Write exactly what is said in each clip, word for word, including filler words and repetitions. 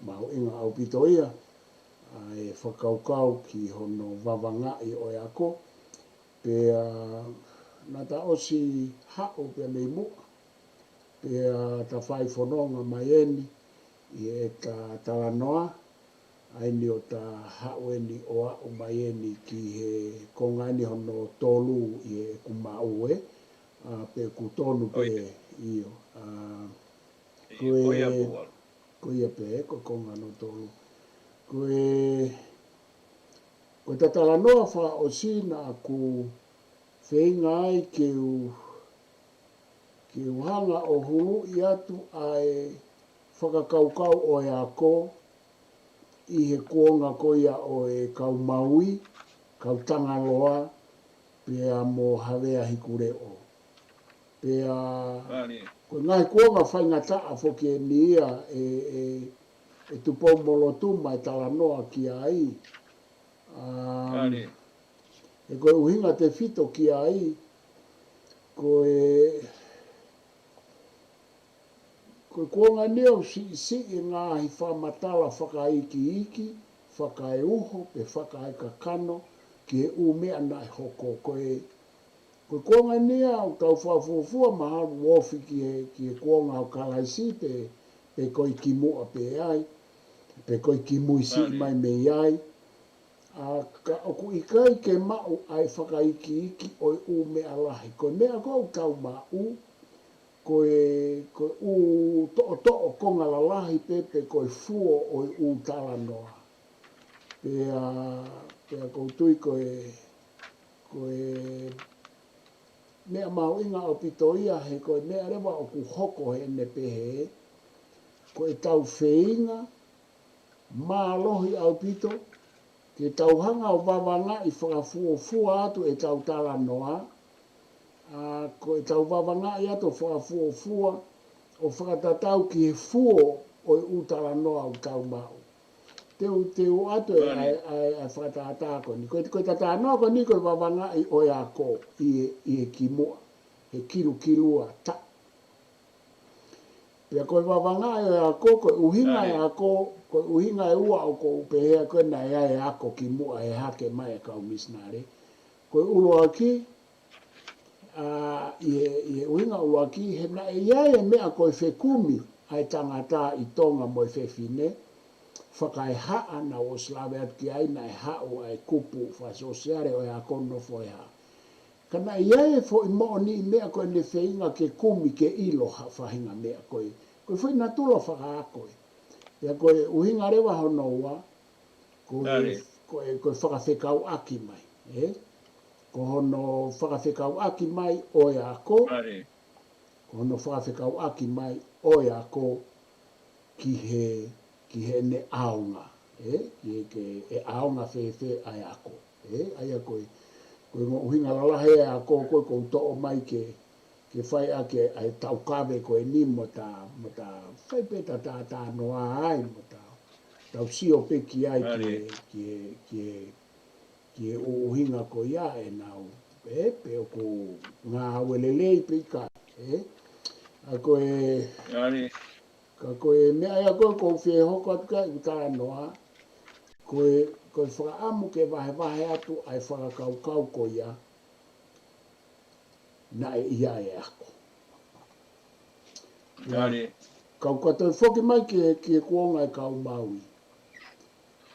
Mahuʻinga ʻaupito ia ʻa e fakakaukau ki hono vavangaʻi ʻo e ako. Pea naʻa ta ʻosi haʻu pea mei muʻa, pea ta fai fononga mai eni ʻi heʻeta talanoa, ʻa eni ʻo ta haʻu eni ʻo aʻu mai eni ki he konga eni hono tolu ʻi heʻeku maʻu ē, ʻa, pea ʻoku tonu pē. ʻIo, ʻa, ko e, ko ia pē, ko e konga hono tolu. Ko e, ko ʻeta talanoa fakaʻosi naʻa ku feinga ai ke u, ke u hanga ʻo huluʻi atu ʻa e fakakaukau ʻo e ako ʻi he kuonga ko ia ʻo e kau Maui, kau Tangaloa, pea mo Havea Hikuleʻo. Pea ko e ngaahi kuonga faingataʻa foki eni ia ʻe, ʻe, ʻe Tupou mo Lotuma ʻe talanoa ki ai. ʻA, he ko e ʻuhinga tefito ki ai, ko e, ko e kuonga ni ʻoku siʻisiʻi e ngaahi fakamatala fakaikiiki, fakaeuho, pe fakaekakano, ki he ʻū meʻa naʻe hoko. Ko e, ko e kuonga ni ʻoku tau fakafuofua mahalo ofi ki he, ki he kuonga ʻo Kalaisi pe, pe ko e kimuʻa pē ai, pe ko e kimui siʻi mai mei ai. ʻA, ka ʻoku ʻikai ke maʻu ʻa e fakaikiiki ʻo e ʻū meʻa lahi. Ko e meʻa ko ē ʻoku tau maʻu, ko e, ko e ʻū toʻotoʻo konga lalahi pē, pe ko e fuo ʻo e ʻū talanoa. Pea, pea ʻoku ou tui ko e, ko e meʻa mahuʻinga ʻaupito ia he ko e meʻa leva ʻoku hoko heʻene pehē, ko ʻetau feinga mālohi ʻaupito ke tau hanga ʻo vavangaʻi fakafuofua atu ʻetau talanoa, ʻa, ko ʻetau vavangaʻi atu fakafuofua ʻo fakatatau ki he fuo ʻo e ʻū talanoa ʻoku tau maʻu. Te u, te u ʻoatu e, ʻa e, ʻa e, ʻa e fakatātā ko eni. Ko e, ko ʻeta talanoa ko eni ko e vavangaʻi ʻo e ako ʻi he, ʻi he kimuʻa, he kilukilua taʻu. Pea ko e vavangaʻi ʻo e ako, ko e ʻuhinga e ako, ko e ʻuhinga ʻe ua ʻoku ou pehē ko ē naʻe ʻi ai e ako kimuʻa he hake mai e kau misinale. Ko e ʻuluaki, ʻa, ʻi he, ʻi he ʻuhinga ʻuluaki, he naʻe ʻi ai e meʻa ko e fekumi ʻa e tangata ʻi Tonga mo e fefine, fakaehaʻa naʻa ku ʻosi lave atu ki ai, naʻe haʻu ʻa e kupu fakasōsiale ʻo e ako nofoʻehaʻa. Ka naʻe ʻi ai e foʻi moʻoniʻi meʻa ko ʻene feinga ke kumi ke ʻilo ha faʻahinga meʻa ko e, ko e foʻi natula fakaako ē. Pea ko e ʻuhinga leva hono ua, ko e, ko e, ko e fakafekauʻaki mai, ē? Ko hono fakafekauʻaki mai ʻo e ako, ko hono fakafekauʻaki mai ʻo e ako ki he, ki heʻene ʻaonga, ē? Ki he, ke, ʻe ʻaonga fēfē ʻa e ako, ē? ʻA ia ko e, ko e ongo ʻuhinga lalahi e ako ko ē ʻoku ou toʻo mai ke, ke fai ʻaki ʻa e taukave ko eni mo ta, mo ta fai pē ta, ta, ta noa ai, mo ta, tau sio pē ki ai ki he, ki he, ki he, ki he ʻuhinga ko ia ʻenau, ē, pe ʻoku ngāue lelei pe ʻikai, ē? ʻA ko e, ka ko e meʻa ia ko ē ʻoku ou fie hoko atu ki ai ʻeku talanoa, ko e, ko e fakaʻamu ke vahevahe atu ʻa e fakakaukau ko ia, naʻe ʻi ai e ako. Kau ka toe foki mai ki he, ki he kuonga e kau Maui.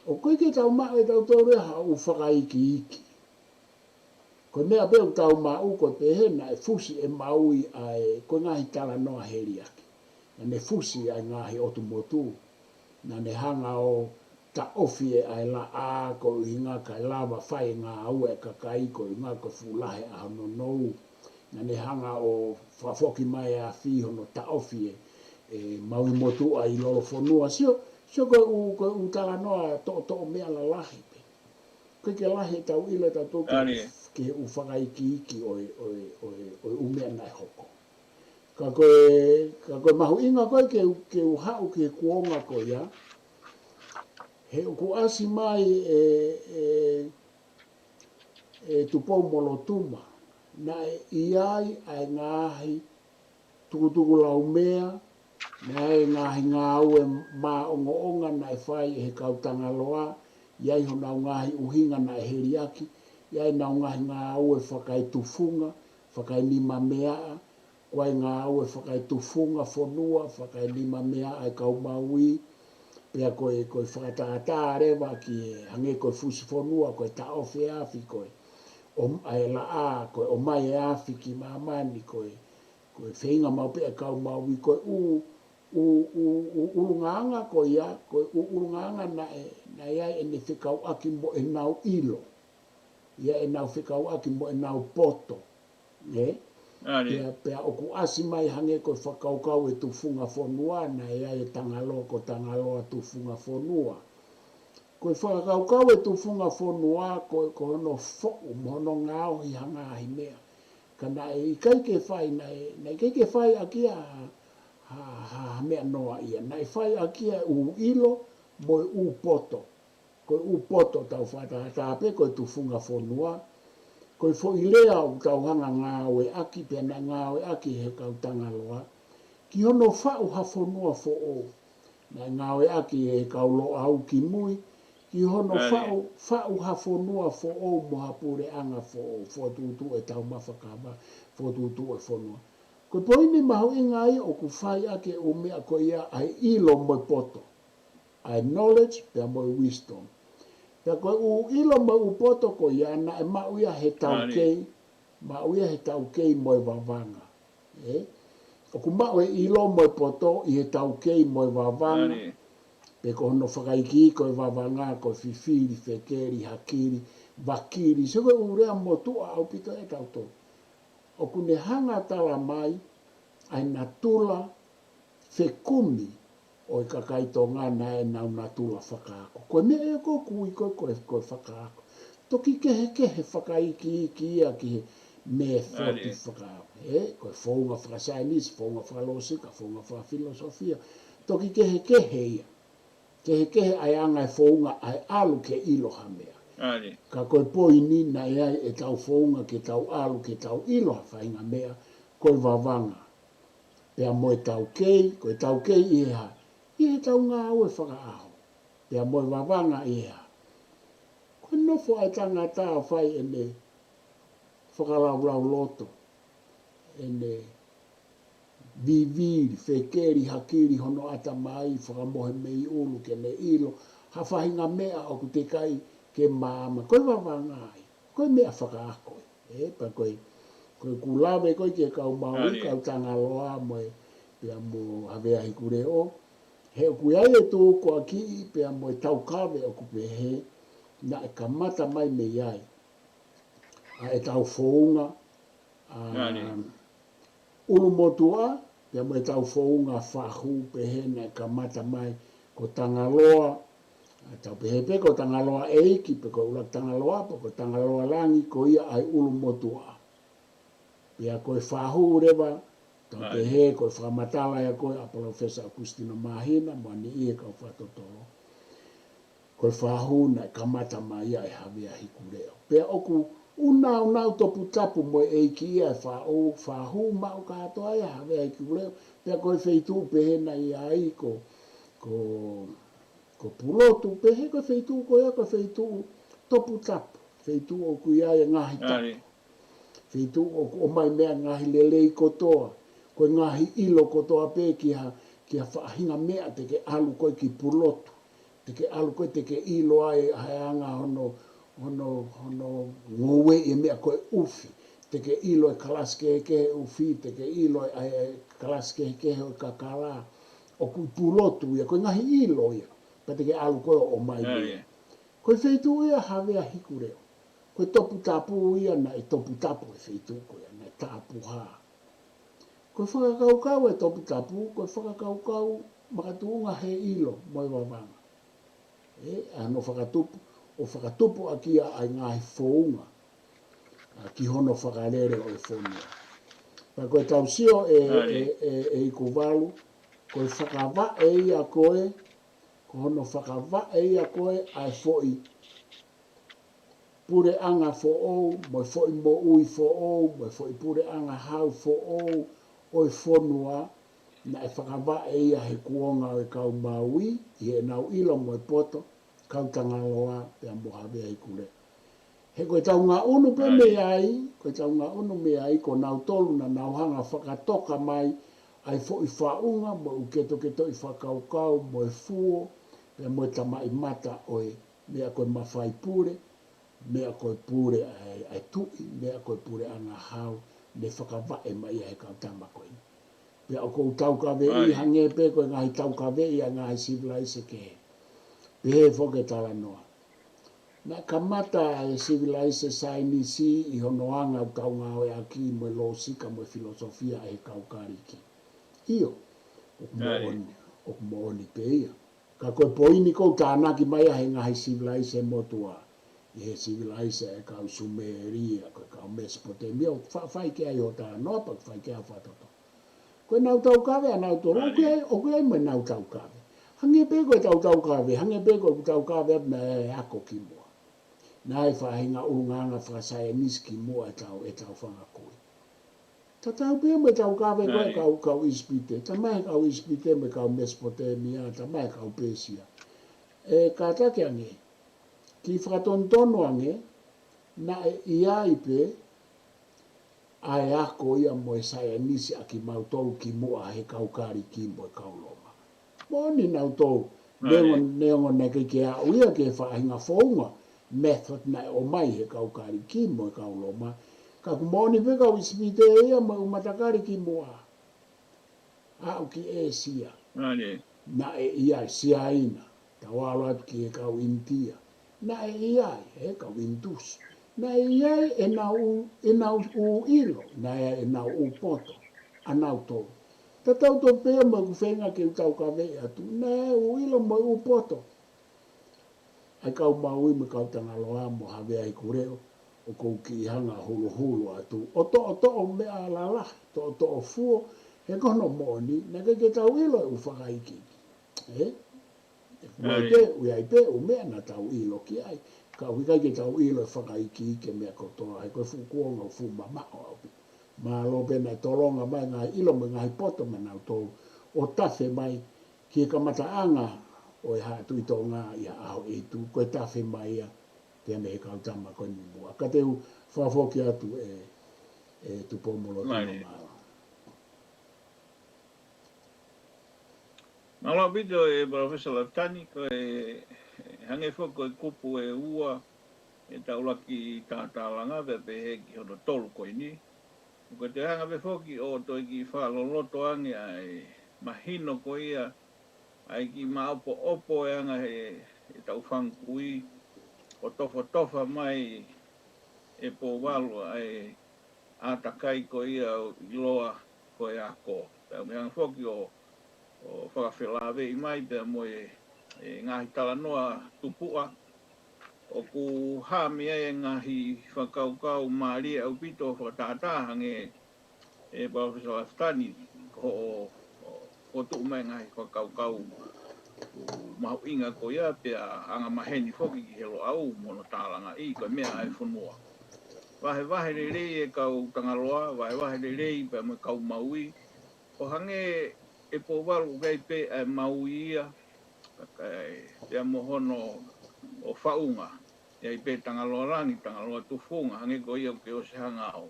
ʻOku ʻikai ke tau maʻu ʻe tautolu ia ha ʻū fakaikiiki. Ko e meʻa pē ʻoku tau maʻu ko e pehē naʻe fusi ʻe Maui ʻa e, ko e ngaahi talanoa heliaki. Naʻa ne fusi ʻa e ngaahi ʻotu motu. Naʻa ne hanga ʻo taʻofi ʻa e laʻā ko e ʻuhinga kae lava fai e ngāue e kakai ko e ʻuhinga ko e fuʻu lahi ʻa hono nou. Naʻa ne hanga ʻo fakafoki mai e afi hono taʻofi e, e maui motuʻa ʻi Lolofonua. Sio, sio ko e ʻū, ko e ʻū talanoa toʻotoʻo meʻa lalahi pē. ʻOku ʻikai ke lahi ʻetau ʻilo ʻe tautolu ki he ʻū fakaikiiki ʻo e, ʻo e, ʻo e, ʻo e ʻū meʻa naʻe hoko. Ka ko e, ka ko e mahuʻinga ko ē ke, ke u haʻu ki he kuonga ko ia, he ʻoku ʻasi mai e, e, e Tupou mo Lotuma, naʻe ʻi ai ʻa e ngaahi tukutukulaumea, Naʻe ngaahi ngāue māʻongoʻonga naʻe fai ʻe he kau Tangaloa, ʻi ai honau ngaahi ʻuhinga naʻe heliaki, ʻi ai ʻenau ngaahi ngāue fakaetufunga, fakaenimameaʻa, ko e ngāue fakaetufunga fonua, fakaenimameaʻa e kau Maui, pea ko e, ko e fakatātā leva ki he hangē ko e fusi fonua, ko e taʻofi e afi, ko e ʻom-, ʻa e laʻā, ko e ʻomai e afi ki māmani, ko e, ko e feinga maʻu pē ʻa e kau Maui, ko e ʻū, ʻū, ʻū, ʻū ʻulungaanga ko ia, ko e ʻū ʻulungaanga naʻe, naʻe ʻi ai ʻene fekauʻaki mo ʻenau ʻilo. ʻI ai ʻenau fekauʻaki mo ʻenau poto. Ē? ʻAli. Pea, pea ʻoku ʻasi mai hangē ko e fakakaukau e tufunga fonua, naʻe ʻi ai e Tangaloa, ko Tangaloa tufunga fonua. Ko e fakakaukau e tufunga fonua, ko, ko hono foʻu, mo hono ngaohi ha ngaahi meʻa. Ka naʻe ʻikai ke fai, naʻe, naʻe ʻikai ke fai ʻaki ia ha, ha, ha, ha meʻa noa ia. Naʻe fai ʻaki ia e ʻū ʻilo, mo e ʻū poto. Ko e ʻū poto tau fakatātā pē ko e tufunga fonua. Ko e foʻi lea ʻoku tau hanga ngāueʻaki pea naʻe ngāueʻaki he kau Tangaloa. Ki hono faʻu ha fonua foʻou. Naʻe ngāueʻaki he kau Loʻau ki mui. Ki hono ʻAli. faʻu, faʻu ha fonua foʻou mo ha puleʻanga foʻou. Fokotuʻutuʻu e taumafa kava, fokotuʻutuʻu e fonua. Ko e poini mahuʻinga ia ʻoku fai ʻaki e ʻū meʻa ko ia ʻa e ʻilo mo e poto. ʻA e knowledge, pea mo e wisdom. Pea ko e ʻū ʻilo mo e ʻū poto ko ia naʻe maʻu ia he taukei, maʻu ia he taukei mo e vavanga. Ē? ʻOku maʻu e ʻilo mo e poto ʻi he taukei mo e vavanga. Pe ko hono fakaikiiki ko e vavanga, ko e fifili, fekeli, hakili, vakili. Sio ko e ʻū lea motuʻa ʻaupito ʻe tautolu. ʻOku ne hanga tala mai ʻa e natula fekumi ʻo e kakai Tonga naʻe ʻenau natula fakaako. Ko e meʻa ia ʻoku ui ko e, ko e, ko e fakaako. Toki kehekehe fakaikiiki ia ki he mēfoti fakaako. Ē, ko e founga fakasaienisi, founga fakalōsika, founga fakafilosofia. Toki kehekehe ia. Kehekehe ʻa e anga e founga ʻa e ʻalu ke ʻilo ha meʻa. ʻAli. Ka ko e poini naʻe ʻi ai e tau founga ke tau ʻalu ke tau ʻilo ha faʻahinga meʻa, ko e vavanga. Pea mo e taukei, ko e taukei ʻi he hā, ʻi he tau ngāue fakaʻaho. Pea mo e vavanga ʻi he hā. Ko e nofo ʻa e tangata ʻo fai ʻene fakalaulauloto, ʻene vivili, fekeli, hakili hono ʻatamai, fakamohe mei ʻulu ke ne ʻilo ha faʻahinga meʻa ʻoku teʻeki ai ke maama. Ko e vavanga ia. Ko e meʻa fakaako ia. Ē, pea ko e, ko e ʻoku lave ko ē ki he kau Maui, kau Tangaloa mo e, pea mo Havea Hikuleʻo. He ʻoku ʻi ai e tūkuakiʻi, pea mo e taukave ʻoku pehē, naʻe kamata mai mei ai ʻa e tau founga, ʻa, ʻulumotuʻa, pea mo e tau founga fahu pehē naʻe kamata mai ko Tangaloa, ʻa, tau pehē pē ko Tangaloa ʻEiki, pe ko e ʻuluaki Tangaloa, pe ko Tangaloa Langi, ko ia ʻa e ʻulumotuʻa. Pea ko e fahu leva, tau pehē ko e fakamatala ia ko ē ʻa Palōfesa ʻOkusitino Māhina, mo ʻene ʻi he kau fakatotolo. Ko e fahu naʻe kamata mai ia ʻe Havea Hikuleʻo. Pea ʻoku ʻunaunau toputapu mo e ʻeiki ia e fahu, fahu maʻu kātoa ia ʻa Havea Hikuleʻo. Pea ko e feituʻu pehē naʻe ʻi ai ko, ko, ko Pulotu, pehē ko e feituʻu ko ia ko e feituʻu toputapu. Feituʻu ʻoku ʻi ai e ngaahi tapu. Feituʻu ʻoku ʻomai mei ai ngaahi lelei kotoa, ko e ngaahi ʻilo kotoa pē ki ha, ki ha faʻahinga meʻa te ke ʻalu ko ē ki Pulotu, te ke ʻalu ko ē te ke ʻilo ai ʻa e anga hono, hono, hono ngoueʻi e meʻa ko e ʻufi, te ke ʻilo e kalasi kehekehe ʻufi, te ke ʻilo e, e, e kalasi kehekehe ʻo e kakala, ʻoku ʻi Pulotu ia, ko e ngaahi ʻilo ia, pea te ke ʻalu ko ē ʻo ʻomai mei ai. Ko e feituʻu ia Havea Hikuleʻo. Ko e toputapu ia naʻe toputapu e feituʻu ko ia, naʻe tapuhā. Ko e fakakaukau e toputapu, ko e fakakaukau makatuʻunga he ʻilo mo e vavanga. Ē, ʻa hono fakatupu, ʻo fakatupu ʻaki ia ʻa e ngaahi founga, ʻa, ki hono fakalele ʻo e fonua. Pea ko e tau sio ʻe, ʻe, ʻe, ʻe Ikuvalu, ko e fakavaʻe ia ko ē, ko hono fakavaʻe ia ko ē ʻa e foʻi puleʻanga foʻou, mo e foʻi moʻui foʻou, mo e foʻi puleʻanga hau foʻou ʻo e fonua, naʻe fakavaʻe ia he kuonga ʻo e kau Maui, ʻi heʻenau ʻilo mo e poto, kau Tangaloa pea mo Havea Hikuleʻo. He ko e tau ngaʻunu pē mei ai, ko e tau ngaʻunu mei ai, ko nautolu naʻa nau hanga fakatoka mai ʻa e foʻi faʻunga mo e ʻū ketoketoʻi fakakaukau mo e fuo, pea mo e tamaʻi mata ʻo e meʻa ko e mafai pule, meʻa ko e pule ʻa e, ʻa e tuʻi, meʻa ko e puleʻanga hau, ne fakavaʻe mai ia he kau tama ko eni. Pea ʻoku ou taukaveʻi hangē pē ko e ngaahi taukaveʻi ʻa e ngaahi sivilaise kehe. Pehē foki e talanoa. Naʻe kamata e sivilaise Saienisi ʻi hono anga ʻoku tau ngāueʻaki mo e lōsika mo e filosofia ʻa e kau Kalisi. ʻIo, ʻoku moʻoni, ʻoku moʻoni pē ia. Ka ko e poini ʻoku ou tānaki mai ʻa e ngaahi sivilaise motuʻa. ʻI he sivilaise ʻa e kau Sumelia, ko e kau Mesopotemia, ʻoku faʻa fai ki ai ʻo talanoa pea ʻoku fai ki ai ʻo fakatoka. Ko ʻenau taukave ʻanautolu, ʻoku ʻi ai, ʻoku ʻi ai mo ʻenau taukave. Hangē pē ko e tau taukave, hangē pē ko e tau taukave atu naʻe ako kimuʻa. Naʻe faʻahinga ʻulungaanga fakasaienisi kimuʻa e tau, e tau fanga kui. Tatau pē mo e taukave ko e kau, kau ʻIsipite, talamai kau ʻIsipite mo e kau Mesopotemia, talamai kau Pēsia. ʻE kātaki ange, kiʻi fakatonutonu ange, naʻe ʻi ai pē ʻa e ako ia mo e saienisi ʻa kimautolu kimuʻa he kau Kalisi mo e kau Loma. Moʻoni nautolu, neongo, neongo naʻe ʻikai ke aʻu ia ki he faʻahinga founga, method naʻe ʻomai he kau Kalisi mo e kau Loma. Ka ʻoku moʻoni pē kau ʻIsipite ia mo e ʻū matakali kimuʻa. Aʻu ki ʻĒsia. Naʻe ʻi ai Siaina, tau ʻalu atu ki he kau ʻInitia. Naʻe ʻi ai, he kau ʻInitusi. Naʻe ʻi ai ʻenau, ʻenau ʻū ʻilo, naʻe ʻi ai ʻenau ʻū poto, ʻanautolu. Tatau tofu pē mo ʻeku feinga ke u taukaveʻi atu, naʻe ʻū ʻilo mo ʻū poto ʻa e kau Maui mo e kau Tangaloa mo Havea Hikuleʻo, ʻoku ou kiʻi hanga huluhulu atu. ʻO toʻotoʻo meʻa lalahi, toʻotoʻo fuo, he ko hono moʻoni, naʻe ʻikai ke tau ʻilo e ʻū fakaikiiki. ʻE? ʻOku ʻi ai pē, ʻoku ʻi ai pē ʻū meʻa naʻa tau ʻilo ki ai. Ka ʻoku ʻikai ke tau ʻilo e fakaikiiki e meʻa kotoa, he ko e fuʻu kuonga ʻoku fuʻu mamaʻo ʻaupito. Mālō pē naʻe tolonga mai ngaahi ʻilo mo e ngaahi poto maʻanautolu ʻo tafe mai ki he kamataʻanga ʻo e Haʻa Tuʻi Tonga ʻi he ʻaho ʻe tū, ko e tafe mai ia pea mei he kau tama ko eni muʻa. Ka te u fakafoki atu ʻe, ʻe Tupou Molotino. Mālō. Mālō ʻaupito ʻe Palōfesa Lafitani, ko e hangē foki ko e kupu ʻe ua ʻetau ʻuluaki tātālanga pea pehē ki hono tolu ko eni. Ko e toe hanga pē foki ʻo toe kiʻi fakaloloto ange ʻa e mahino ko ia ʻa e kiʻi maʻopoʻopo e anga he, he tau fanga kui ʻo tofotofa mai ʻe Pouvalu ʻa e ʻātakai ko ia ʻo ʻiloa ko e ako. Pea mei hanga foki ʻo, ʻo fakafelāveʻi mai pea mo e, e ngaahi talanoa tupuʻa ʻoku hā mei ai e ngaahi fakakaukau mālie ʻaupito fakatātā hangē ʻe Palōfesa Lafitani, ko hoʻo, hoʻo tuʻu mai ngaahi fakakaukau mahuʻinga ko ia pea anga maheni foki ki he Loʻau mo hono tālangaʻi ko e meʻa ʻa e fonua. Vahevahe lelei e kau Tangaloa, vahevahe lelei pea mo e kau Maui, ʻo hangē ʻe Pouvalu ʻoku ʻi ai pē ʻa e Maui ia, kae pea mo hono ʻo faʻunga, ʻi ai pē Tangaloa Langi, Tangaloa Tufunga, hangē ko ia ʻoku ke ʻosi hanga ʻo,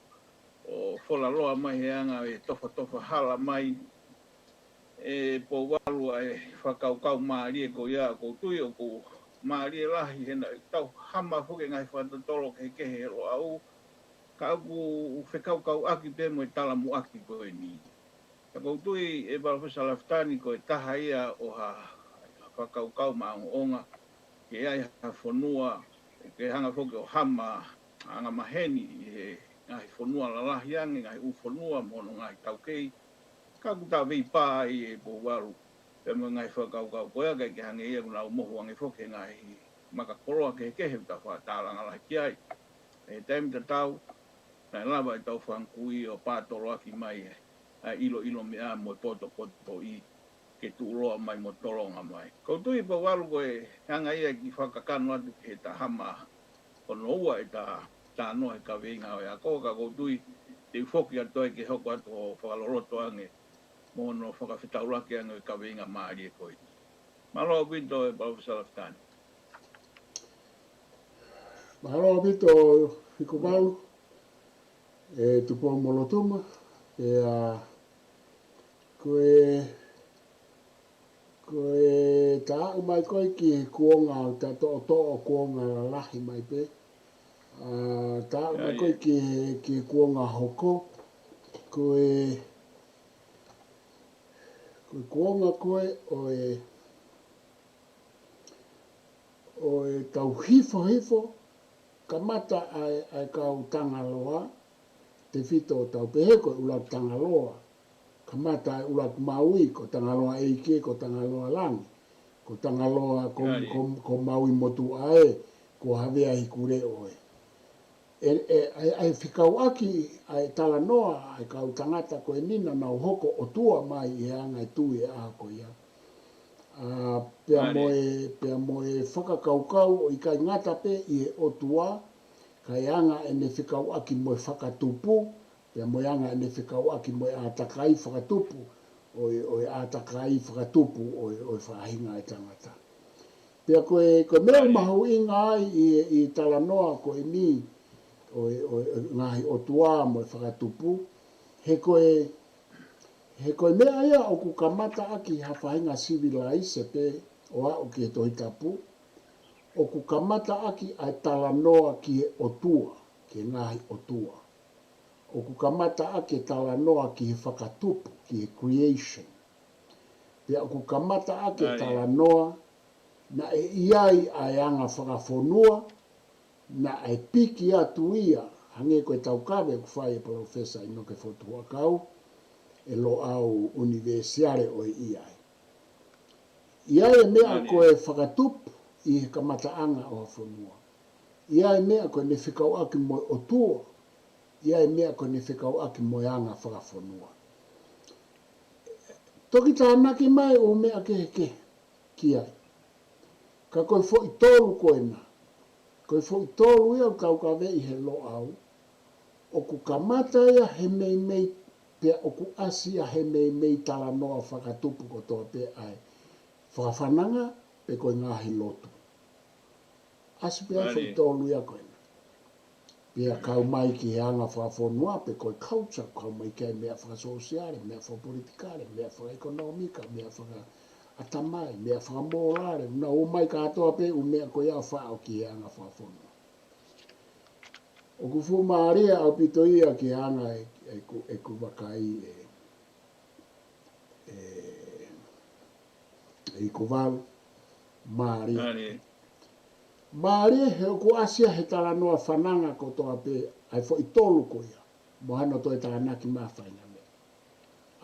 ʻo folaloa mai he anga e tofotofa hala mai ʻe Pouvalu ʻa e fakakaukau mālie ko ia, ʻoku ou tui ʻoku mālie lahi he naʻe tau hama foki e ngaahi fakatotolo kehekehe he Loʻau, ka ʻoku fekaukauʻaki pē mo e talamuʻaki ko eni. Ka ʻoku ou tui ʻe Palōfesa Lafitani ko e taha ia ʻo ha, ha fakakaukau maʻongoʻonga ke ʻi ai ha fonua, ke hanga foki ʻo hama anga maheni ʻi he ngaahi fonua lalahi ange, ngaahi ʻū fonua mo hono ngaahi taukei. Ka ʻoku taveʻi pā ai ʻe Pouvalu pea mo e ngaahi fakakaukau ko ia, kae ʻikai ke hangē ia ʻoku nau mohu ange foki he ngaahi makakoloa kehekehe ʻoku tau fakatālanga lahi ki ai. ʻI he taimi tatau, naʻe lava ʻetau fanga kui ʻo pātoloaki mai ʻa e ʻiloʻilo meʻa mo e potopotoʻi ke tuʻuloa mai mo tolonga mai. ʻOku ou tui Pouvalu ko e hanga ia ke fakakakano atu ki he tahama hono ua ʻeta talanoa he kaveinga ʻo e ako, ka ʻoku ou tui te u foki atu ai ke hoko atu ʻo fakaloloto ange mo hono fakafetaulaki ange ʻo e kaveinga mālie ko eni. Mālō ʻaupito e Palōfesa Lafitani. Mālō ʻaupito Hikuvalu, e Tupou-mo-Lotuma, ʻa, ko e, ko e taʻu mai ko ē ki he kuonga ʻo ta toʻotoʻo kuonga lalahi mai pē. ʻA, taʻu mai ko ē ki he, ki he kuonga hoko, ko e, ko e kuonga ko ē ʻo e, ʻo e tau hifohifo, kamata ʻa e, ʻa e kau Tangaloa, tefito ʻo tau pehē ko e ʻuluaki Tangaloa, kamata ʻa e ʻuluaki Maui, ko Tangaloa ʻEiki, ko Tangaloa Langi, ko Tangaloa, ko, ko, ko Maui Motuʻa ē, ko Havea Hikuleʻo ē. ʻE, ʻe, ʻa e, ʻa e fekauʻaki, ʻa e talanoa, ʻa e kau tangata ko eni naʻa nau hoko ʻotua mai ʻi he anga e tui ʻa ko ia. ʻA, pea mo e, pea mo e fakakaukau ʻo ʻikai ngata pē ʻi he ʻotua, kae anga ʻene fekauʻaki mo e fakatupu, pea mo e anga ʻene fekauʻaki mo e ʻātakai fakatupu, ʻo e, ʻo e ʻātakai fakatupu, ʻo e, ʻo e faʻahinga e tangata. Pea ko e, ko e meʻa mahuʻinga ai ʻi, ʻi talanoa ko eni, ʻo e, ʻo e, ʻo e ngaahi ʻotua mo e fakatupu, he ko e, he ko e meʻa ia ʻoku kamata ʻaki ha faʻahinga sivilaise pē ʻo aʻu ki he Tohi Tapu, ʻoku kamata ʻaki ʻa e talanoa ki he ʻotua, ki he ngaahi ʻotua. ʻOku kamata ʻaki e talanoa ki he fakatupu, ki he creation. Pea ʻoku kamata ʻaki e talanoa, naʻe ʻi ai ʻa e anga fakafonua, naʻe piki atu ia, hangē ko e taukave ʻoku fai ʻe Palōfesa ʻInoke Fotu Huʻakau, ʻe Loʻau ʻUnivēsiale ʻo e ʻi ai. ʻI ai e meʻa ko e fakatupu ʻi he kamataʻanga ʻo ha fonua. ʻI ai e meʻa ko ʻene fekauʻaki mo e ʻotua. ʻI ai e meʻa ko ʻene fekauʻaki mo e anga fakafonua. Toki tānaki mai ʻū meʻa kehekehe ki ai. Ka ko e foʻi tolu ko ena. Ko e foʻi tolu ia ʻoku taukaveʻi he Loʻau. ʻOku kamata ia he meimei pea ʻoku ʻasi ia he meimei talanoa fakatupu kotoa pē ʻa e fakafananga pe ko e ngaahi lotu. ʻAsi pē ʻa e foʻi tolu ia ko ena. Pea kau mai ki he anga fakafonua pe ko e culture, kau mai ki ai meʻa fakasōsiale, meʻa fakapolitikale, meʻa fakaʻekonōmika, meʻa fakaʻatamai, meʻa fakamōlale, naʻa nau ō mai kātoa pē ʻū meʻa ko ia ʻo faʻo ki he anga fakafonua. ʻOku fuʻu mālie ʻaupito ia ki he anga ʻe, ʻe, ʻeku, ʻeku vakai ʻe, ʻe, ʻe Hikuvalu, mālie. Mālie he ʻoku ʻasi ia he talanoa fananga kotoa pē ʻa e foʻi tolu ko ia. Mo hano toe tānaki mai ha faʻahinga meʻa.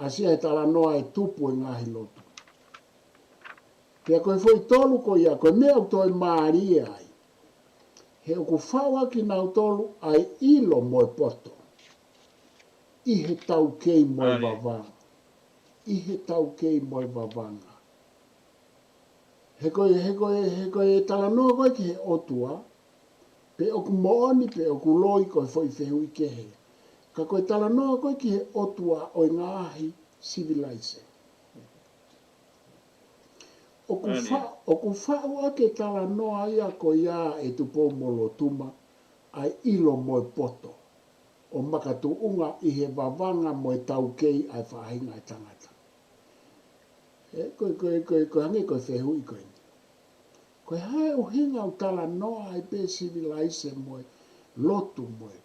ʻAsi ia he talanoa e tupu e ngaahi lotu. Pea ko e foʻi tolu ko ia, ko e meʻa ʻoku toe mālie ai. He ʻoku faʻo ʻaki kinautolu ʻa e ʻilo mo e poto. ʻI he taukei mo e vavanga. ʻI he taukei mo e vavanga. He ko e, he ko e, he ko e talanoa ko ē ki he ʻotua, pe ʻoku moʻoni, pe ʻoku loi ko e foʻi fehuʻi kehe. Ka ko e talanoa ko ē ki he ʻotua ʻo e ngaahi sivilaise. ʻOku fa-, ʻoku faʻo ʻaki e talanoa ia ko ia ʻe Tupou-mo-Lotuma, ʻa e ʻilo mo e poto. ʻO makatuʻunga ʻi he vavanga mo e taukei ʻa e faʻahinga e tangata. He ko e, ko e, ko e, ko e hangē ko e fehuʻi ko eni. Ko e hā e ʻuhinga ʻoku talanoa ai pē sivilaise mo e lotu mo e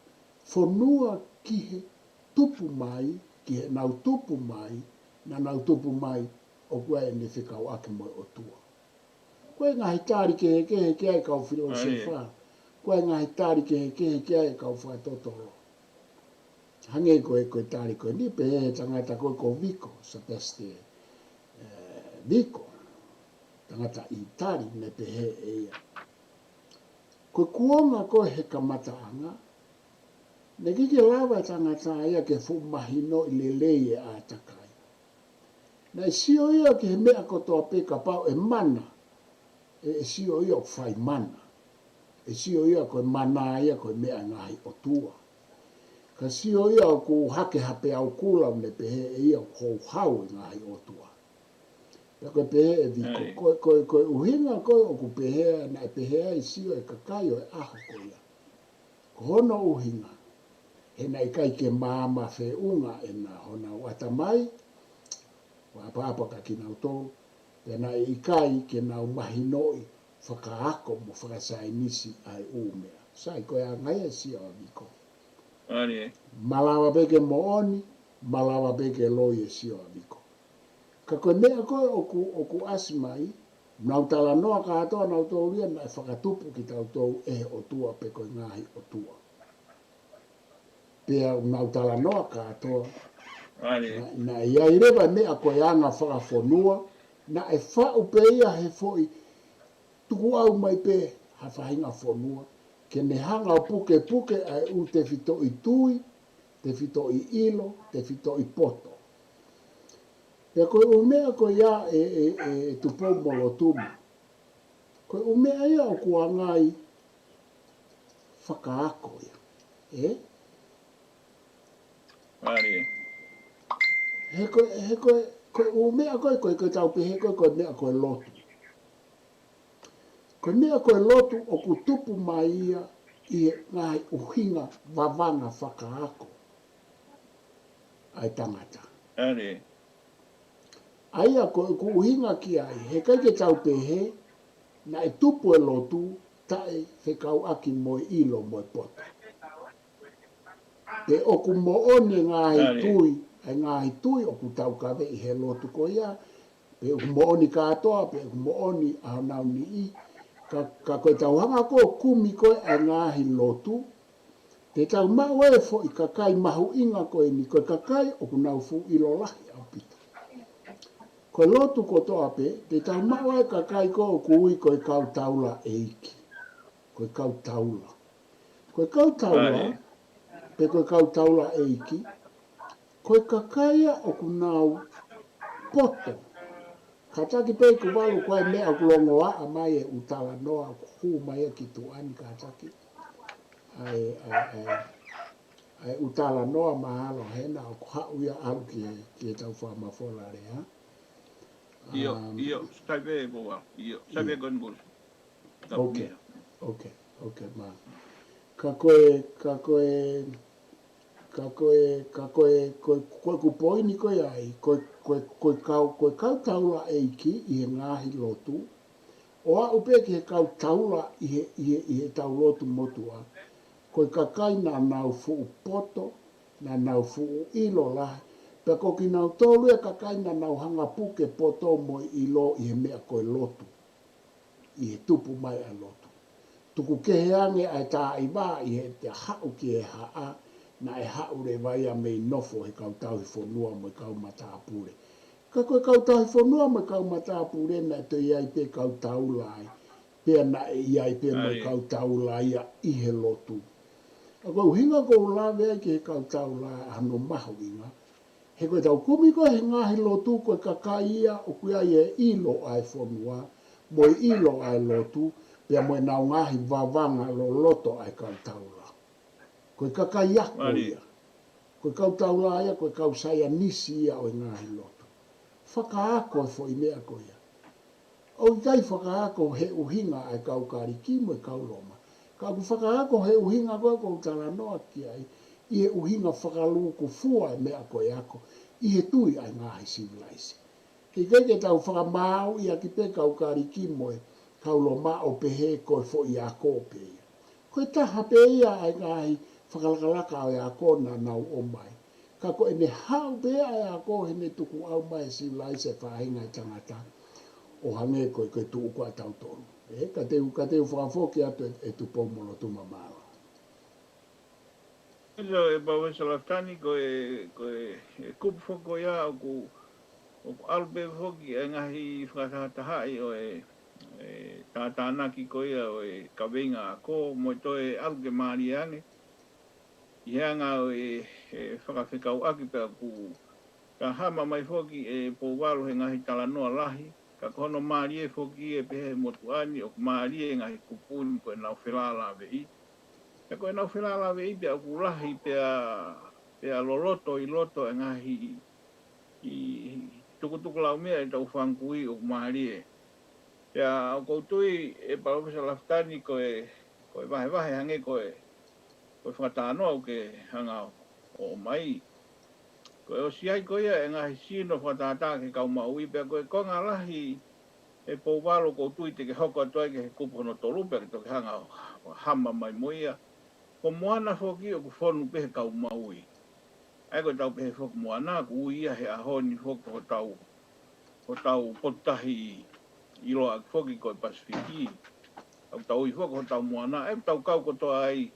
fonua ki he tupu mai, ki heʻenau tupu mai, naʻa nau tupu mai, ʻoku ʻi ai ʻene fekauʻaki mo e ʻotua. Ko e ngaahi tali kehekehe ki ai kau filōsefa. Ko e ngaahi tali kehekehe ki ai kau fakatotolo. Hangē ko e, ko e tali ko eni pē he tangata ko ē ko Viko, Sebastian, ē, Viko. Tangata ʻĪtali naʻe pehē ʻe ia. Ko e kuonga ko ē he kamataʻanga, naʻe ʻikai ke lava e tangata ia ke fuʻu mahinoʻi lelei e ʻātakai. Naʻe sio ia ki he meʻa kotoa pē kapau ʻe mana, ʻe, ʻe sio ia ʻoku fai mana. ʻE sio ia ko e mana ia ko e meʻa e ngaahi ʻotua. Ka sio ia ʻoku hake ha peau kula ʻo ne pehē ʻe ia ʻoku houhau e ngaahi ʻotua. Pea ko e pehē ʻe Viko, ko, ko, ko e ʻuhinga ko ē ʻoku pehē, naʻe pehē ai sio e kakai ʻo e ʻaho ko ia. Ko hono ʻuhinga, he naʻe ʻikai ke maama feʻunga ʻena honau ʻatamai, ʻo ʻapaʻapa kia kinautolu, pea naʻe ʻikai ke nau mahinoʻi fakaako mo fakasaienisi ʻa e ʻū meʻa. Sai, ko e anga ia e sio ʻa Viko. Malava pē ke moʻoni, malava pē ke loi e sio ʻa Viko. Ka ko e meʻa ko ē ʻoku, ʻoku ʻasi mai, nau talanoa kātoa nautolu ia naʻe fakatupu kitautolu ʻe he ʻotua pe ko e ngaahi ʻotua. Pea nau talanoa kātoa, naʻe, naʻe ʻi ai leva e meʻa ko e anga fakafonua, naʻe faʻu pē ia he foʻi tukuʻau mai pē ha faʻahinga fonua, ke ne hanga ʻo pukepuke ʻa e ʻū tefitoʻi tui, tefitoʻi ʻilo, tefitoʻi poto. Pea ko e ʻū meʻa ko ia ʻe, ʻe, ʻe, ʻe Tupou mo Lotuma. Ko e ʻū meʻa ia ʻoku anga ai fakaako ia. ʻE? He ko, he ko, ko e ʻū meʻa ko ē, ko e, ko e tau pehē ko e, ko e meʻa ko e lotu. Ko e meʻa ko e lotu ʻoku tupu mai ia ʻi he ngaahi ʻuhinga vavanga fakaako ʻa e tangata. ʻA ia ko ʻeku ʻuhinga ki ai, he ʻikai ke tau pehē, naʻe tupu e lotu, taʻe fekauʻaki mo e ʻilo mo e poto. Pe ʻoku moʻoni e ngaahi tui, e ngaahi tui ʻoku taukaveʻi he lotu ko ia, pe ʻoku moʻoni kātoa, pe ʻoku moʻoni ʻa honau niʻihi, ka, ka ko e tau hanga ko ē ʻo kumi ko ē ʻa e ngaahi lotu, te tau maʻu e foʻi kakai mahuʻinga ko eni, ko e kakai ʻoku nau fuʻu ʻilo lahi ʻaupito. Ko e lotu kotoa pē, te tau maʻu e kakai ko ē ʻoku ui ko e kau taula ʻeiki. Ko e kau taula. Ko e kau taula, pe ko e kau taula ʻeiki, ko e kakai ia ʻoku nau poto. Kātaki pē ʻi he valu ko e meʻa ʻoku longoaʻa mai e ʻū talanoa, ʻoku hū mai ia ki tuʻa ni kātaki. ʻA e, ʻa e, ʻa e, ʻa e ʻū talanoa mahalo hena ʻoku haʻu ia ʻalu ki he, ki he tau fakamafola lea. ʻIo, ʻio, sai pē ko ua, ʻio, sai pē ko eni ko. Ok, ok, ok, ma. Ka ko e, ka ko e, ka ko e, ka ko e, ko e, ko e ʻeku poini ko ē ai, ko e, ko e, ko e kau, ko e kau taula ʻeiki ʻi he ngaahi lotu, ʻo aʻu pē ki he kau taula ʻi he, ʻi he, ʻi he tau lotu motuʻa, ko e kakai naʻa nau fuʻu poto, naʻa nau fuʻu ʻilo lahi, pea ko kinautolu e kakai naʻa nau hanga puke poto mo e ʻilo ʻi he meʻa ko e lotu, ʻi he tupu mai ʻa e lotu. Tuku kehe ange ʻa e taʻiva ʻi he te haʻu ki he haʻa, naʻe haʻu leva ia mei nofo he kau tauhi fonua mo e kau matāpule. Ka ko e kau tauhi fonua mo e kau matāpule naʻe toe ʻi ai pē kau taula ai, pea naʻe ʻi ai pē mo e kau taula ia ʻi he lotu. ʻA ko e ʻuhinga ʻoku ou lave ai ki he kau taula ʻa hono mahuʻinga. He ko e tau kumi ko ē he ngaahi lotu ko e kakai ia ʻoku ʻi ai e ʻilo ʻa e fonua, mo e ʻilo ʻa e lotu, pea mo e nau ngaahi vavanga loloto ʻa e kau taula. Ko e kakai ako ia. Ko e kau taula ia, ko e kau saienisi ia ʻo e ngaahi lotu. Fakaako e foʻi meʻa ko ia. ʻOku ʻikai fakaako he ʻuhinga ʻa e kau Kaliki mo e kau Loma. Ka ʻoku fakaako he ʻuhinga ko ē ʻoku ou talanoa ki ai, ʻi he ʻuhinga fakalūkufua e meʻa ko e ako, ʻi he tui ʻa e ngaahi sivilaise. He ʻikai ke tau fakamāuʻi ʻaki pē kau Kaliki mo e kau Loma ʻo pehē ko e foʻi ako pē ia. Ko e taha pē ia ʻa e ngaahi fakalakalaka ʻo e ako naʻa nau ʻomai. Ka ko ʻene haʻu pē ʻa e ako heʻene tukuʻau mai e sivilaise faʻahinga e tangata ʻo hangē ko e, ko e tuʻu ko ē ʻa tautolu. ʻE, ka te u, ka te u fakafoki atu e, e Tupou mo Lotuma, mālō. ʻIo, ʻe Palōfesa Lafitani, ko e, ko e, e kupu foki ko ia ʻoku, ʻoku ʻalu pē foki e ngaahi fakatahatahaʻi ʻo e, e tātānaki ko ia ʻo e kaveinga ako, mo e toe ʻalu ke mālie ange. ʻI he anga ʻo e, e fakafekauʻaki pea ʻoku ka hama mai foki ʻe Pouvalu he ngaahi talanoa lahi, ka ko hono mālie foki ʻe pehē he motuʻa ni ʻoku mālie e ngaahi kupu ni ko ʻenau felālāveʻi. Pea ko ʻenau felālāveʻi pea ʻoku lahi pea, pea loloto ʻi loto e ngaahi ʻi tukutuku laumea ʻetau fanga kui ʻoku mālie. Pea ʻoku ou tui ʻe Palōfesa Lafitani ko e, ko e vahevahe hangē ko e, ko e fakatalanoa ʻoku ke hanga ʻo ʻomai. Ko e ʻosi ai ko ia e ngaahi sino fakatātā ki he kau Maui pea ko e konga lahi ʻe Pouvalu ʻoku ou tui te ke hoko atu ai ki he kupu hono tolu pea ke toki hanga ʻo hama mai mo ia. Ko Moana foki ʻoku fonu pē he kau Maui. ʻA ia ko ʻetau pehē foki Moana, ʻoku ui ia he ʻaho ni foki ko hotau, hotau potutahi ʻiloa foki ko e Pasifiki. ʻOku tau ui foki hotau Moana, ʻe tau kau kotoa ai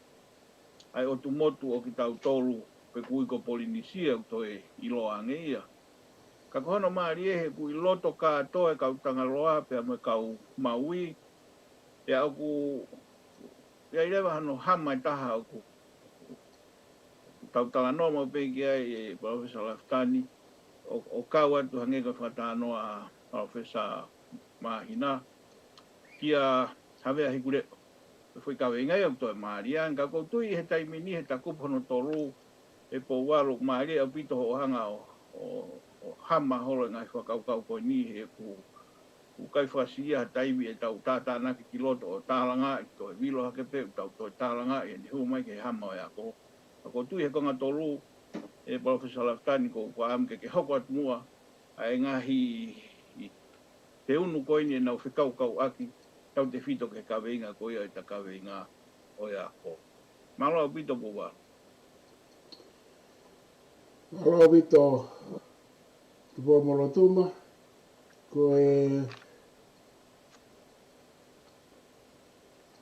ʻa e ʻotu motu ʻo kitautolu, pe ʻoku ui ko Polinisia, ʻoku toe ʻiloa ange ia. Ka ko hono mālie he ʻoku ʻi loto kātoa e kau Tangaloa pea mo e kau Maui, pea ʻoku ʻi ai leva hano hama ʻe taha ʻoku tau talanoa maʻu pē ki ai ʻe Palōfesa Lafitani, ʻo, ʻo kau atu hangē ko e fakatalanoa ʻa Palōfesa Māhina, kia Havea Hikuleʻo. Ko e foʻi kaveinga ia ʻoku toe mālie ange, ka ʻoku ou tui he taimi ni he ta kupu hono tolu ʻe Pouvalu ʻoku mālie ʻaupito hoʻo hanga ʻo, ʻo, ʻo hama holo e ngaahi fakakaukau ko eni he ʻoku, ʻoku ʻikai fakasiʻia ha taimi ʻetau tātānaki ki loto ʻo tālangaʻi, toe vilo hake pē ʻoku tau toe tālangaʻi ʻene hū mai ki he hama ʻo e ako. Ka ʻoku ou tui he konga tolu ʻe Palōfesa Lafitani ʻoku ou fakaʻamu ke ke hoko atu muʻa ʻa e ngaahi teunu ko eni ʻenau fekaukauʻaki, tautefito ki he kaveinga ko ia ʻeta kaveinga ʻo e ako. Mālō ʻaupito Pouvalu. Mālō ʻaupito Tupoumolotuma, ko e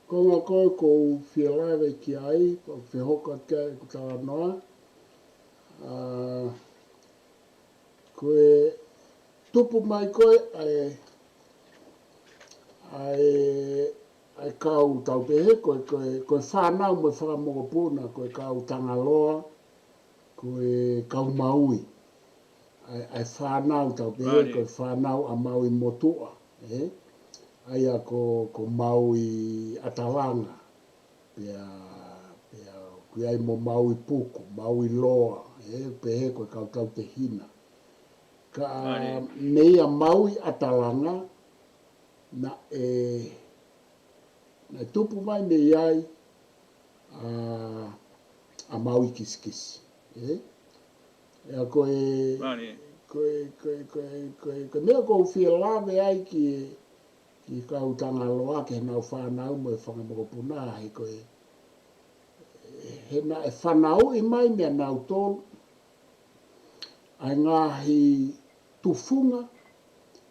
konga ko ē ʻoku ou fie lave ki ai, ʻoku ou fie hoko atu ki ai ʻeku talanoa. ʻA, ko e tupu mai ko ē ʻa e, ʻa e, ʻa e kau tau pehē, ko e, ko e, ko e fānau mo e fanga mokopuna, ko e kau Tangaloa, ko e kau Maui. ʻA e, ʻa e fānau tau pehē, ko e fānau ʻa Maui motuʻa, ē? ʻA ia ko, ko Maui ʻAtalanga, pea, pea, ʻoku ʻi ai mo Maui Puku, Maui Loa, ē? Pehē ko e kau tautehina. Ka, meia Maui ʻAtalanga, naʻe, naʻe tupu mai mei ai, ʻa, ʻa Maui Kisikisi, ē? ʻA ia ko e, ko e, ko e, ko e, ko e, ko e meʻa ʻoku ou fie lave ai ki he, ki he kau Tangaloa, ki heʻenau fānau mo e fanga mokopuna, he ko e, he naʻe fanauʻi mai meia nautolu ʻa e ngaahi tufunga,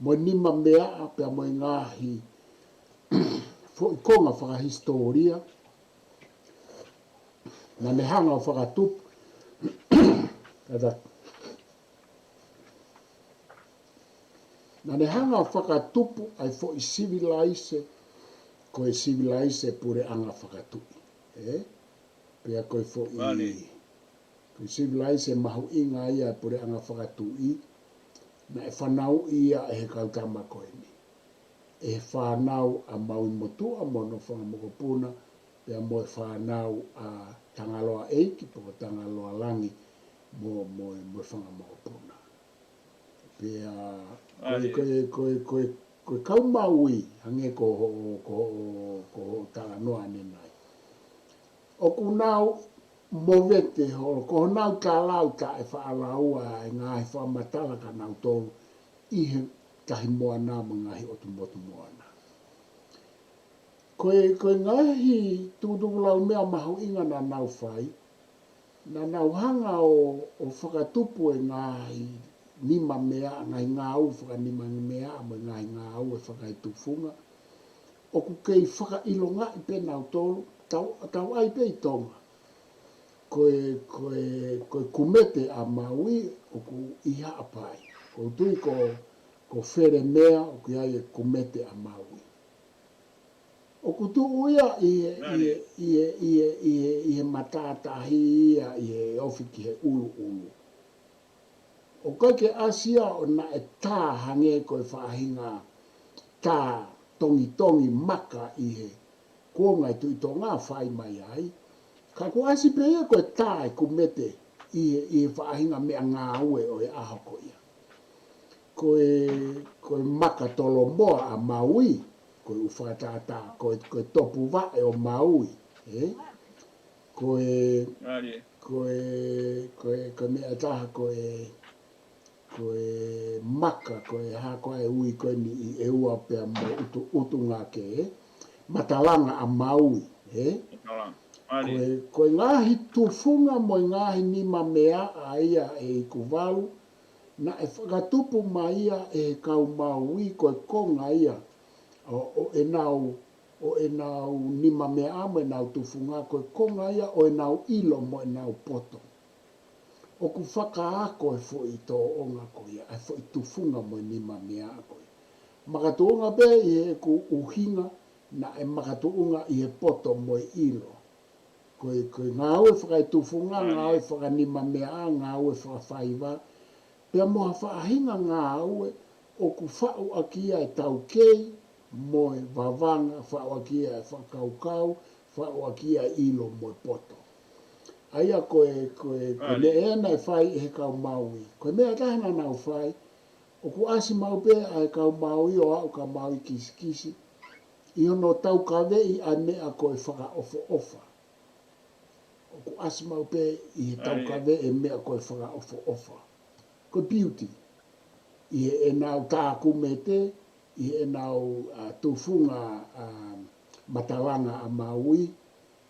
mo e nimameaʻa, pea mo e ngaahi foʻi konga fakahisitōlia, naʻa ne hanga ʻo fakatupu, kātaki. Naʻa ne hanga ʻo fakatupu ʻa e foʻi sivilaise, ko e sivilaise puleʻanga fakatuʻi, ē? Pea ko e foʻi, ko e sivilaise mahuʻinga ia e puleʻanga fakatuʻi, naʻe fanauʻi ia ʻe he kau tama ko eni. ʻE he fānau ʻa Maui motuʻa mo hono fanga mokopuna, pea mo e fānau ʻa Tangaloa ʻEiki, pe ko Tangaloa Langi, mo, mo, mo e fanga mokopuna. Pea, ko e, ko e, ko e, ko e, ko e kau Maui, hangē ko hoʻo, ko hoʻo, ko hoʻo talanoa ʻanenai. ʻOku nau movete holo, ko honau talau taʻefaʻalaua e ngaahi fakamatala kia nautolu ʻi he Tahi Moana mo e ngaahi ʻotu motu Moana. Ko e, ko e ngaahi tukutukulaumea mahuʻinga naʻa nau fai, naʻa nau hanga ʻo, ʻo fakatupu e ngaahi nimameaʻa, ngaahi ngāue fakanimameaʻa mo e ngaahi ngāue fakaetufunga. ʻOku kei fakaʻilongaʻi pē nautolu, tau, tau ʻai pē ʻi Tonga. Ko e, ko e, ko e kumete ʻa Maui ʻoku ʻi Haʻapai. ʻOku ou tui ko, ko Felemea ʻoku ʻi ai e kumete ʻa Maui. ʻOku tuʻu ia ʻi he, ʻi he, ʻi he, ʻi he, ʻi he, ʻi he matātahi ia, ʻi he ofi ki he ʻuluʻulu. ʻOku ʻikai ke ʻasi ia ʻo naʻe tā hangē ko e faʻahinga tā tongitongi maka ʻi he kuonga e Tuʻi Tonga fai mai ai. Ka ʻoku ʻasi pē ia ko e tā ʻeku mete ʻi he, ʻi he faʻahinga meʻangāue ʻo e ʻaho ko ia. Ko e, ko e maka tolomoa ʻa Maui, ko e ʻū fakatātā, ko e, ko e topuvaʻe ʻo Maui, ē? Ko e, ko e, ko e, ko e meʻa ʻe taha, ko e, ko e maka, ko e hā koā e ui ko eni ʻi ʻEua pea mo ʻUtu, ʻUtungake, ē? Matalanga ʻa Maui, ē? Ko e, ko e ngaahi tufunga mo e ngaahi nimameaʻa ia ʻe iku valu, naʻe fakatupu mai ia ʻe he kau Maui ko e konga ia ʻo, ʻo ʻenau, ʻo ʻenau nimameaʻa mo ʻenau tufunga, ko e konga ia ʻo ʻenau ʻilo mo ʻenau poto. ʻOku fakaako e foʻi tōʻonga ko ia, ʻa e foʻi tufunga mo e nimameaʻa ko ia. Makatuʻunga pē ʻi heʻeku ʻuhinga, naʻe makatuʻunga ʻi he poto mo e ʻilo. Ko e, ko e ngāue fakaetufunga, ngāue fakanimameaʻa, ngāue fakafaiva, pea mo ha faʻahinga ngāue ʻoku faʻu ʻaki ia e taukei mo e vavanga, faʻu ʻaki ia e fakakaukau, faʻu ʻaki ia e ʻilo mo e poto. ʻA ia ko e, ko e, ko e meʻa ena ʻe fai ʻe he kau Maui. Ko e meʻa ʻe taha naʻa nau fai, ʻoku ʻasi maʻu pē ʻa e kau Maui ʻo aʻu kia Maui Kisikisi ʻi hono taukaveʻi ʻa e meʻa ko e fakaʻofoʻofa. ʻOku ʻasi maʻu pē ʻi he taukaveʻi e meʻa ko e fakaʻofoʻofa. Ko e beauty. ʻI heʻenau tākumete, ʻi heʻenau, ā, tufunga, ā, matalanga ʻa Maui,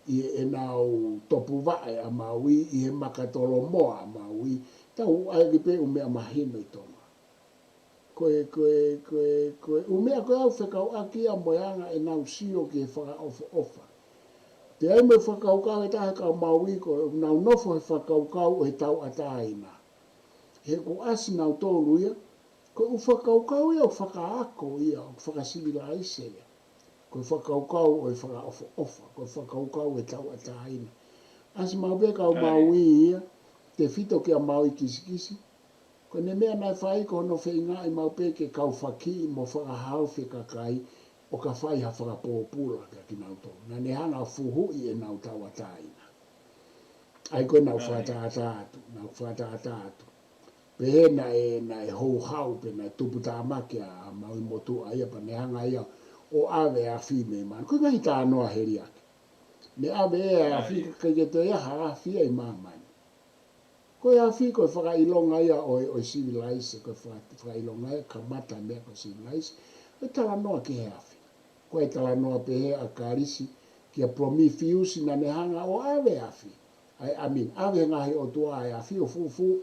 ʻi heʻenau topuvaʻe ʻa Maui, ʻi he maka tolomoa ʻa Maui, tau ʻai ki pē ʻū meʻa mahino ʻi Tonga. Ko e, ko e, ko e, ko e ʻū meʻa ko ē ʻoku fekauʻaki ia mo e anga ʻenau sio ki he fakaʻofoʻofa. Pea ʻi ai mo e fakakaukau ʻe taha e kau Maui ko ʻenau nofo he fakakaukau ʻo e tauʻatāina. He ʻoku ʻasi nautolu ia, ko e ʻū fakakaukau ia ʻoku fakaako ia, ʻoku fakasivilaise ia. Ko e fakakaukau ʻo e fakaʻofoʻofa, ko e fakakaukau ʻo e tauʻatāina. ʻAsi maʻu pē kau Maui ia, tefito kia Maui Kisikisi. Ko ʻene meʻa naʻe fai ko hono feingaʻi maʻu pē ke kau fakiʻi mo fakahaofi e kakai ʻo ka fai ha fakapōpula kia kinautolu. Naʻa ne hanga ʻo fuhuʻi ʻenau tauʻatāina. ʻA ia ko ʻenau fakatātā atu, nau fakatātā atu. Pehē naʻe, naʻe houhau pe naʻe tuputāmaki ʻa Maui Motuʻa ia pea ne hanga ia ʻo ʻave e afi mei māmani. Ko e ngaahi talanoa heliaki. Ne ʻave e afi, ʻikai ke toe ʻi ai ha afi ia ʻi māmani. Ko e afi ko e fakaʻilonga ia ʻo e, ʻo e sivilaise, ko e faka-, fakaʻilonga ia kamata meʻa ko e sivilaise. Ko e talanoa ki he afi. Ko e talanoa pehē ʻa Kalisi kia Prometheus naʻa ne hanga ʻo ʻave e afi. ʻA ia, I mean, ʻave he ngaahi ʻotua e afi ʻo fufū.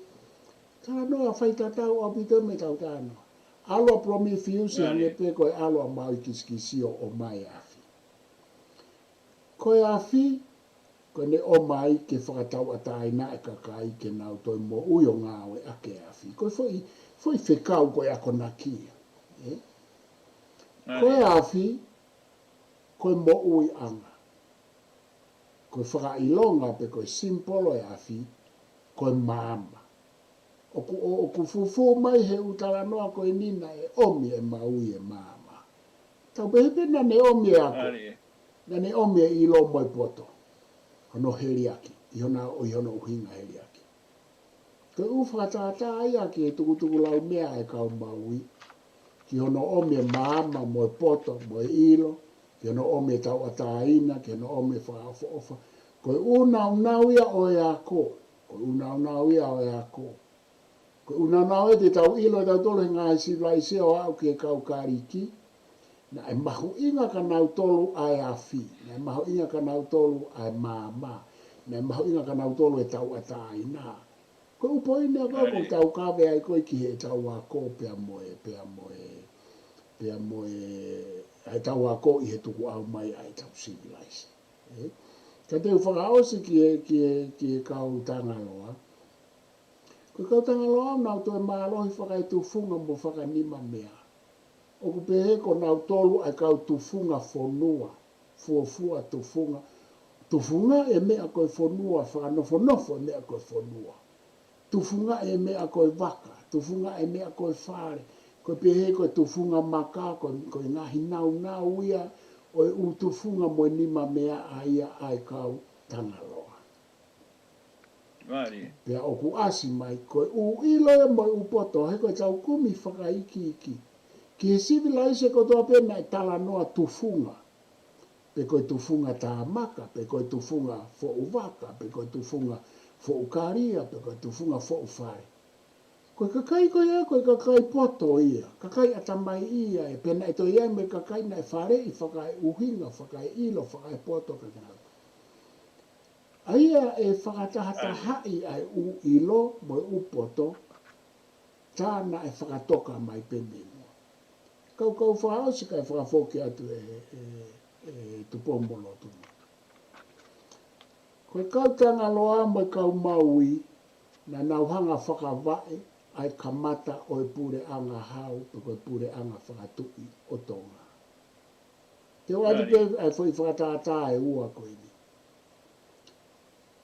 Talanoa faitatau ʻaupito mei heʻetau talanoa. ʻAlu ʻa Prometheus hangē pē ko e ʻalu ʻa Maui Kisikisi ʻo ʻomai e afi. Ko e afi, ko ʻene ʻomai ke fakatauʻatāina e kakai ke nau toe moʻui ʻo ngāueʻaki e afi. Ko e foʻi, foʻi fekau ko e akonaki ia. Ē? Ko e afi, ko e moʻuiʻanga. Ko e fakaʻilonga pe ko e simipolo e afi, ko e maama. ʻOku, ʻo, ʻoku fufū mai he ʻū talanoa ko eni naʻe ʻomi e Maui e maama. Tau pehē pē naʻa ne ʻomi e ako. Naʻa ne ʻomi e ʻilo mo e poto. Hono heliaki, ʻi hona, ʻi hono ʻuhinga heliaki. Ko e ʻū fakatātā ia ki he tukutukulaumea ʻa e kau Maui, ki hono ʻomi e maama mo e poto mo e ʻilo, ki hono ʻomi e tauʻatāina, ki hono ʻomi e fakaʻofoʻofa. Ko e ʻū nāunau ia ʻo e ako, ko e ʻū nāunau ia ʻo e ako. Ko e ʻū nāunau ia te tau ʻilo ʻe tautolu he ngaahi sivilaise ʻo aʻu ki he kau Kalisi, naʻe mahuʻinga kia nautolu ʻa e afi, naʻe mahuʻinga kia nautolu ʻa e maama, naʻe mahuʻinga kia nautolu e tauʻatāina. Ko e ʻū poini ia ko ē ʻoku tau kave ai ko ē ki heʻetau ako pea mo e, pea mo e, pea mo e, heʻetau ako ʻi he tukuʻau mai ʻa ʻetau sivilaise. Ē? Ka te u fakaʻosi ki he, ki he, ki he kau Tangaloa. Ko e kau Tangaloa ʻoku nau toe mālohi fakaetufunga mo fakanimameaʻa. ʻOku pehē ko nautolu ʻa e kau tufunga fonua, fuofua tufunga, tufunga e meʻa ko e fonua, fakanofonofo e meʻa ko e fonua. Tufunga e meʻa ko e vaka, tufunga e meʻa ko e fale, ko e pehē ko e tufunga maka, ko, ko e ngaahi nāunau ia, ʻo e ʻū tufunga mo e nimameaʻa ia ʻa e kau Tangaloa. Pea ʻoku ʻasi mai, ko e ʻū ʻilo ia mo e ʻū poto, he ko e tau kumi fakaikiiki ki he sivilaise kotoa pē naʻe talanoa tufunga, pe ko e tufunga tāmaka, pe ko e tufunga foʻu vaka, pe ko e tufunga foʻu kalia, pe ko e tufunga foʻu fale. Ko e kakai ko ia, ko e kakai poto ia, kakai ʻatamai ia, ʻe pehē naʻe toe ʻi ai mo e kakai naʻe faleʻi fakaeʻuhinga, fakaeʻilo, fakaepoto ka kena. ʻA ia ʻe fakatahatahaʻi ʻa e ʻū ʻilo mo e ʻū poto, tā naʻe fakatoka mai pē mei muʻa. Kaukau fakaʻosi kae fakafoki atu ʻe, ʻe, ʻe Tupou-mo-Lotuma. Ko e kau Tangaloa mo e kau Maui, naʻa nau hanga fakavaʻe ʻa e kamata ʻo e puleʻanga hau, pe ko e puleʻanga fakatuʻi ʻo Tonga. Te u ʻoatu pē ʻa e foʻi fakatātā ʻe ua ko eni.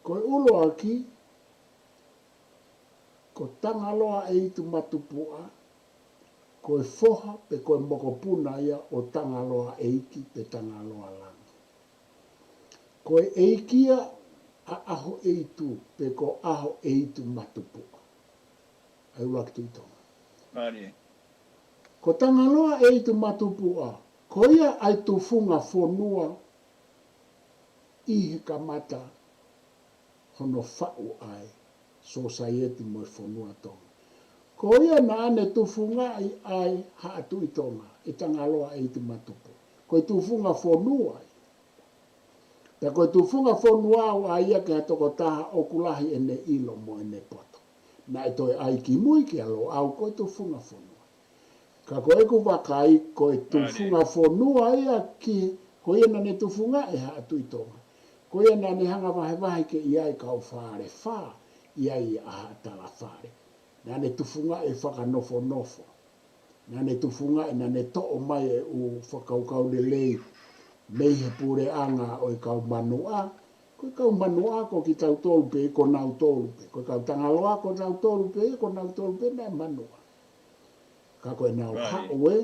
Ko e ʻuluaki, ko Tangaloa ʻEitumatupuʻa, ko e foha pe ko e mokopuna ia ʻo Tangaloa ʻEiki pe Tangaloa Langi. Ko e ʻeiki ia ʻa ʻAhoʻeitu pe ko ʻAhoʻeitumatupuʻa. ʻA e ʻuluaki Tuʻi Tonga. Ko Tangaloa ʻEitumatupuʻa, ko ia ʻa e tufunga fonua ʻi he kamata hono faʻu ʻa e sōsaieti mo e fonua Tonga. Ko ia naʻa ne tufungaʻi ʻa e Haʻa Tuʻi Tonga, ʻe Tangaloa ʻEitumatupuʻa. Ko e tufunga fonua ia. Pea ko e tufunga fonua au ʻa ia ki ha tokotaha ʻoku lahi ʻene ʻilo mo ʻene poto. Naʻe toe ʻai ki mui kia Loʻau ko e tufunga fonua. Ka ko ʻeku vakai ko e tufunga fonua ia ki, ko ia naʻa ne tufungaʻi Haʻa Tuʻi Tonga. Ko ia naʻa ne hanga vahevahe ke ʻi ai kau fale fā, ʻi ai ʻa Haʻa Talafale. Naʻa ne tufungaʻi e fakanofonofo. Naʻa ne tufungaʻi, naʻa ne toʻo mai e ʻū fakakaukau lelei mei he puleʻanga ʻo e kau Manuʻa. Ko e kau Manuʻa ko kitautolu pē, ko nautolu pē. Ko e kau Tangaloa ko nautolu pē, ko nautolu pē naʻe Manuʻa. Ka ko ʻenau haʻu ē,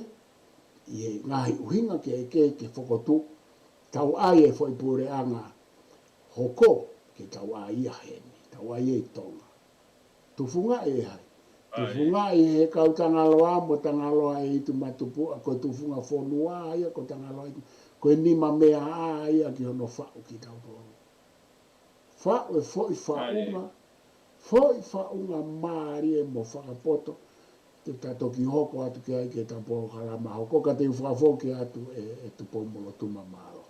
ʻi he ngaahi ʻuhinga kehekehe ke fokotuʻu, tau ʻai e foʻi puleʻanga hoko, ke tau ʻai ia heni, tau ʻai ia ʻi Tonga. Tufungaʻi ʻe hai? Tufungaʻi he kau Tangaloa mo Tangaloa ʻEitumatupuʻa, ko e tufunga fonua ia ko Tangaloa ʻEitu, ko e nima meʻa ia ki hono faʻu kitautolu. Faʻu e foʻi faʻunga, foʻi faʻunga mālie mo fakapoto, te ta toki hoko atu ki ai ke ta polokalama hoko, ka te u fakafoki atu ʻe, ʻe Tupou-mo-Lotuma, mālō.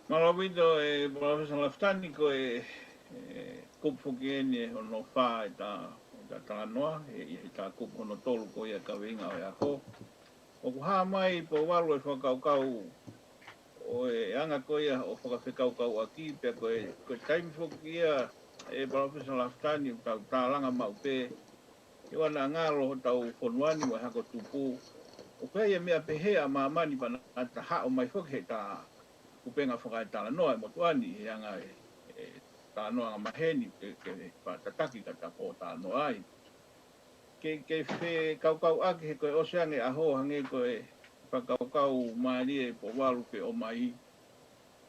Mālō ʻaupito ʻe Palōfesa Lafitani, ko e, e kupu foki eni ʻe hono fā ʻeta, ʻeta talanoa, ʻe, ʻi heʻeta kupu hono tolu ko ia kaveinga ʻo e ako. ʻOku hā mai Pouvalu e fakakaukau ʻo e anga ko ia ʻo fakafekaukauʻaki, pea ko e, ko e taimi foki ia ʻe Palōfesa Lafitani ʻoku tau tālanga maʻu pē, ʻi ʻana ngalo hotau fonua ni mo e hako tupu. ʻOku ʻi ai e meʻa pehē ʻa māmani pea naʻa ta haʻu mai foki heʻeta kupenga fakaetalanoa ʻe motuʻa ni he anga e, e talanoa angamaheni ke, ke faʻa tataki ka ta pōtalanoa ai. Ke, ke fekaukauʻaki he ko e ʻosi ange ʻaho hangē ko e fakakaukau mālie ʻe Pouvalu ke ʻomai.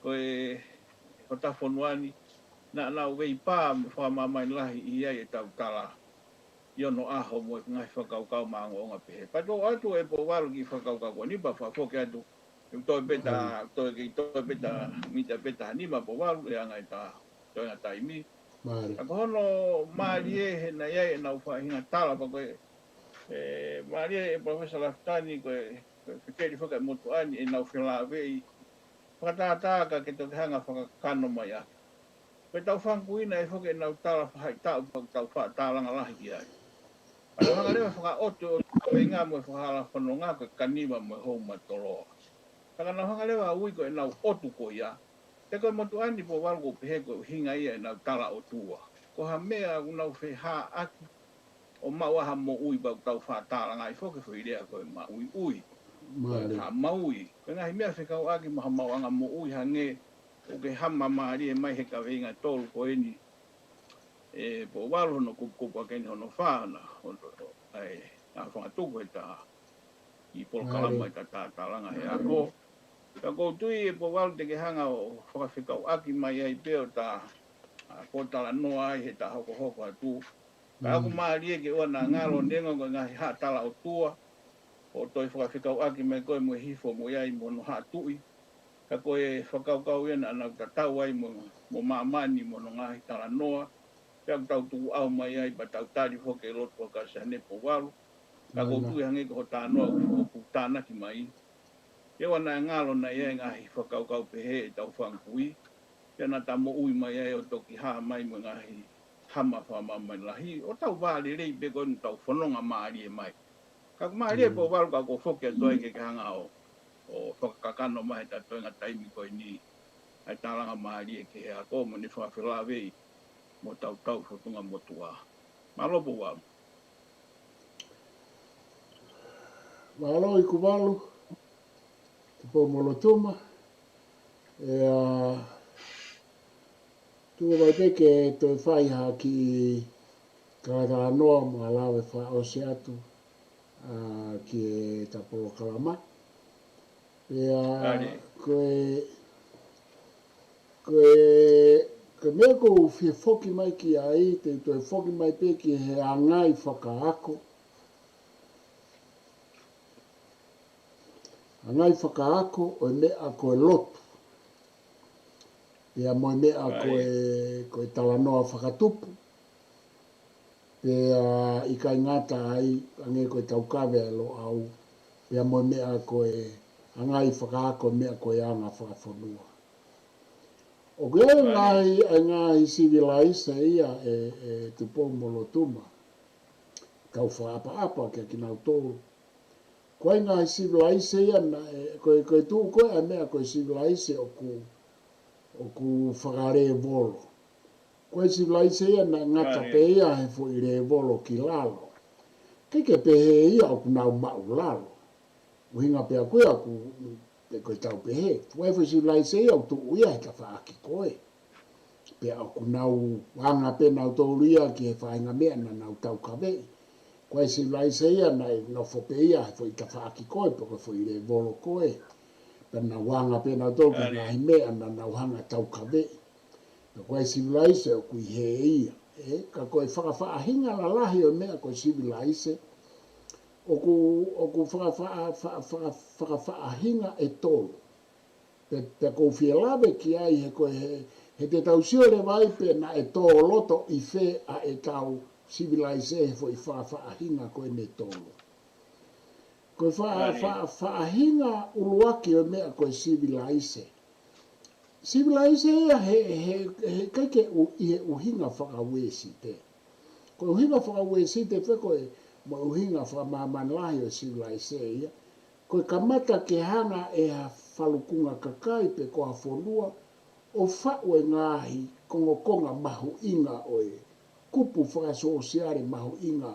Ko e hota fonua ni, naʻa nau veipā mo fakamāmani lahi ʻi ai ʻetau tala ʻi onoʻaho mo e ngaahi fakakaukau maʻongoʻonga pehē. Pea ʻoatu ʻe Pouvalu kiʻi fakakaukau ko eni pea fakafoki atu. ʻE toe pē ta, toe kiʻi toe pē ta, mita pē ta nima Pouvalu ʻe anga ʻeta toenga taimi. Ka ko hono mālie he naʻe ʻi ai ʻenau faʻahinga tala pea ko e, e, mālie ʻe Palōfesa Lafitani ko e, ko e fekeli foki ʻa e motuʻa ni ʻenau felāveʻi. Fakatātā ka ke toki hanga fakakano mai ʻaki. Ko e tau fanga kuina ʻe foki ʻenau tala fahaʻitaʻu pea tau faʻa tālanga lahi ki ai. Ka nau hanga leva fakaʻotu ʻo e kaveinga mo e fakahala fononga ko e kaniva mo e houmatoloa. Ka nau hanga leva ui ko ʻenau ʻotu ko ia. He ko e motuʻa ni Pouvalu ʻoku pehē ko e ʻuhinga ia ʻenau tala ʻotua. Ko ha meʻa ʻoku nau fehāʻaki ʻo maʻu ʻa ha moʻui pea ʻoku tau faʻa tālanga ai foki foʻi lea ko e maʻuiʻui. Ko e ka maui. Ko e ngaahi meʻa fekauʻaki mo ha maʻuʻanga moʻui hangē ʻoku ke hā māmālie mai he kaveinga tolu ko eni. ʻE Pouvalu hono kupukupu ake ni hono fā na, hono, ʻai, ʻa fangatuku ʻeta, ʻi polokalama ʻeta tālanga he ako. Ka ʻoku ou tui ʻe Pouvalu te ke hanga ʻo fakafekauʻaki mai ai pē ʻo ta ʻa ko e talanoa ai he ta hokohoko atu. Ka ʻoku mālie ke ʻoua naʻa ngalo neongo ko e ngaahi haʻa tala ʻotua, ʻo toe fakafekauʻaki mai ko e mo e hifo mo ia ʻi mo hono haʻa tuʻi. Ka ko e fakakaukau ia naʻa nau tatau ai mo, mo māmani mo hono ngaahi talanoa. Pea ʻoku tau tukuʻau mai ai pea tau tali foki e lotu ʻa Kasiane Pouvalu. Ka ʻoku ou tui hangē ko ho talanoa ʻoku, ʻoku tānaki mai. Ke ʻoua naʻa ngalo naʻe ʻi ai e ngaahi fakakaukau pehē ʻetau fanga kui. Pea naʻa ta moʻui mai ai ʻo toki hā mai mo e ngaahi hama fakamāmani lahi. ʻO tau vā lelei pē ko eni tau fononga mālie mai. Ka ʻoku mālie Pouvalu ka ʻoku ou foki atu ai ke ke hanga ʻo, ʻo fakakakano mai he ta toenga taimi ko eni. ʻA e tālanga mālie ki he ako mo ne fakafelāveʻi mo tautau fotunga motuʻa. Mālō Pouvalu. Mālō Ikuvalu, Tupoumolotuma. ʻE, ʻa, tuku mai pē ke toe fai ha kiʻi kalakalanoa mo e lave fakaʻosi atu, ʻa, ki he ta polokalama. ʻE, ʻa, ko e, ko e, ko e meʻa ʻoku ou fie foki mai ki ai, te u toe foki mai pē ki he ʻangai fakaako. ʻAngai fakaako ʻo e meʻa ko e lotu. Pea mo e meʻa ko e, ko e talanoa fakatupu. Pea ʻikai ngata ai, hangē ko e taukave ʻa e Loʻau. Pea mo e meʻa ko e ʻangai fakaako, meʻa ko e anga fakafonua. ʻOku ʻi ai e ngaahi, e ngaahi sivilaise ia ʻe, ʻe Tupoumolotuma. Tau fakaʻapaʻapa kia kinautolu. Ko e ngaahi sivilaise ia naʻe, ko e, ko e tuʻu ko e ʻa e meʻa ko e sivilaise ʻoku, ʻoku fakalēvolo. Ko e sivilaise ia naʻe ngata pē ia he foʻi lēvolo ki lalo. ʻIkai ke pehē ia ʻoku nau maʻulalo. ʻUhinga pē ʻaku ia ʻoku, te ko e tau pehē. Ko e foʻi sivilaise ia ʻoku tuʻu ia he tafaʻaki ko ē. Pea ʻoku nau anga pē nautolu ia ki he faʻahinga meʻa naʻa nau taukaveʻi. Ko e sivilaise ia naʻe nofo pē ia he foʻi tafaʻaki ko ē, pe ko e foʻi lēvolo ko ē. Pea nau anga pē nautolu ki he ngaahi meʻa naʻa nau hanga taukaveʻi. Pea ko e sivilaise ʻoku ʻi hē ia. ʻE, ka ko e fakafaʻahinga lalahi ʻo e meʻa ko e sivilaise, ʻoku, ʻoku fakafaʻa-, fa-, faka-, fakafaʻahinga ʻe tolu. Pea, pea ʻoku ou fie lave ki ai he ko e he, he te tau sio leva ai pe naʻe tō loto ʻi fē ʻa ʻetau sivilaise he foʻi fakafaʻahinga ko eni ʻe tolu. Ko e fa-, fa-, faʻahinga ʻuluaki ʻo e meʻa ko e sivilaise. Sivilaise ia he, he, he ʻikai ke ʻu-, ʻi he ʻuhinga fakauēsite. Ko e ʻuhinga fakauēsite pē ko e, mo e ʻuhinga fakamāmani lahi ʻo e sivilaise ia. Ko e kamata ke hanga ʻe ha falukunga kakai pe ko ha fonua, ʻo faʻu e ngaahi kongokonga mahuʻinga ʻo e kupu fakasōsiale mahuʻinga,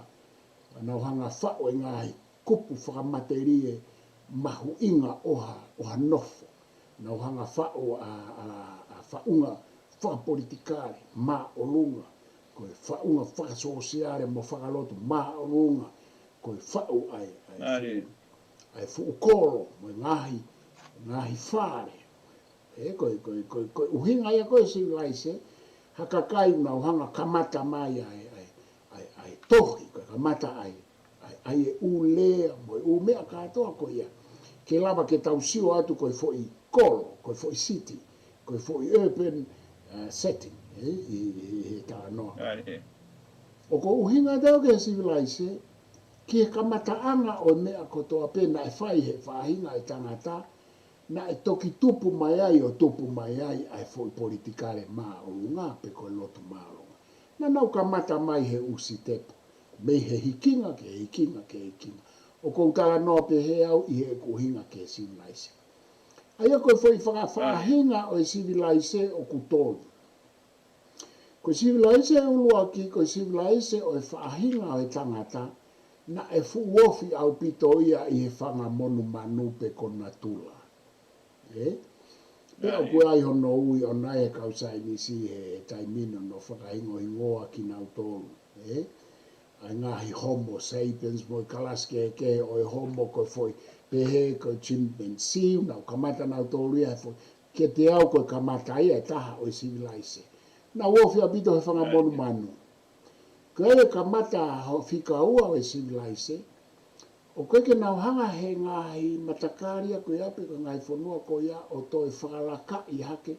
nau hanga faʻu e ngaahi kupu fakamatelie mahuʻinga ʻo ha, ʻo ha nofo. Nau hanga faʻu ʻa, ʻa, ʻa faʻunga fakapolitikale māʻolunga, ko e faʻunga fakasōsiale mo fakalotu māʻolunga, ko e faʻu ʻa e, ʻa e fuʻu, ʻa e fuʻu kolo, mo e ngaahi, ngaahi fale. ʻE, ko e, ko e, ko e, ko e ʻuhinga ia ko e sivilaise, ha kakai nau hanga kamata mai ʻa e, ʻa e, ʻa e, ʻa e tohi, ko e kamata ʻa e, ʻa e, ʻa e ʻū lea, mo e ʻū meʻa kātoa ko ia. Ke lava ke tau sio atu ko e foʻi kolo, ko e foʻi city, ko e foʻi urban, uh, setting, ʻe, ʻi, ʻi, ʻi he talanoa. ʻOku ʻuhinga tau ke sivilaise, ki he kamataʻanga ʻo e meʻa kotoa pē naʻe fai he faʻahinga ʻe tangata, naʻe toki tupu mai ai ʻo tupu mai ai ʻa e foʻi politikale māʻolunga pe ko e lotu māʻolunga. Naʻa nau kamata mai he ʻū sitepu, mei he hikinga ke hikinga ke hikinga. ʻOku ou talanoa pehē au ʻi he ʻuhinga ke sivilaise. ʻA ia ko e foʻi fakafaʻahinga ʻo e sivilaise ʻoku tolu. Ko e sivilaise ʻuluaki, ko e sivilaise ʻo e faʻahinga ʻo e tangata, naʻe fuʻu ofi ʻaupito ia ʻi he fanga monumanu pe ko natula. ʻE? Pea ʻoku ʻi ai hono ui ʻona ʻe he kau saienisi he taimi ni ʻo nau fakahingohingoa kinautolu. ʻE? ʻA e ngaahi Homo sapiens mo e kalasi kehekehe ʻo e Homo ko e foʻi pehē ko e chimpanzee, nau kamata nautolu ia he foʻi, kiate au ko e kamata ia ʻe taha ʻo e sivilaise. Naʻa nau ofi ʻaupito he fanga monumanu. Ko e kamata hono fika ua ʻo e sivilaise, ʻoku ʻikai ke nau hanga he ngaahi matakali ia ko ia pe ko e ngaahi fonua ko ia ʻo toe fakalakaʻi hake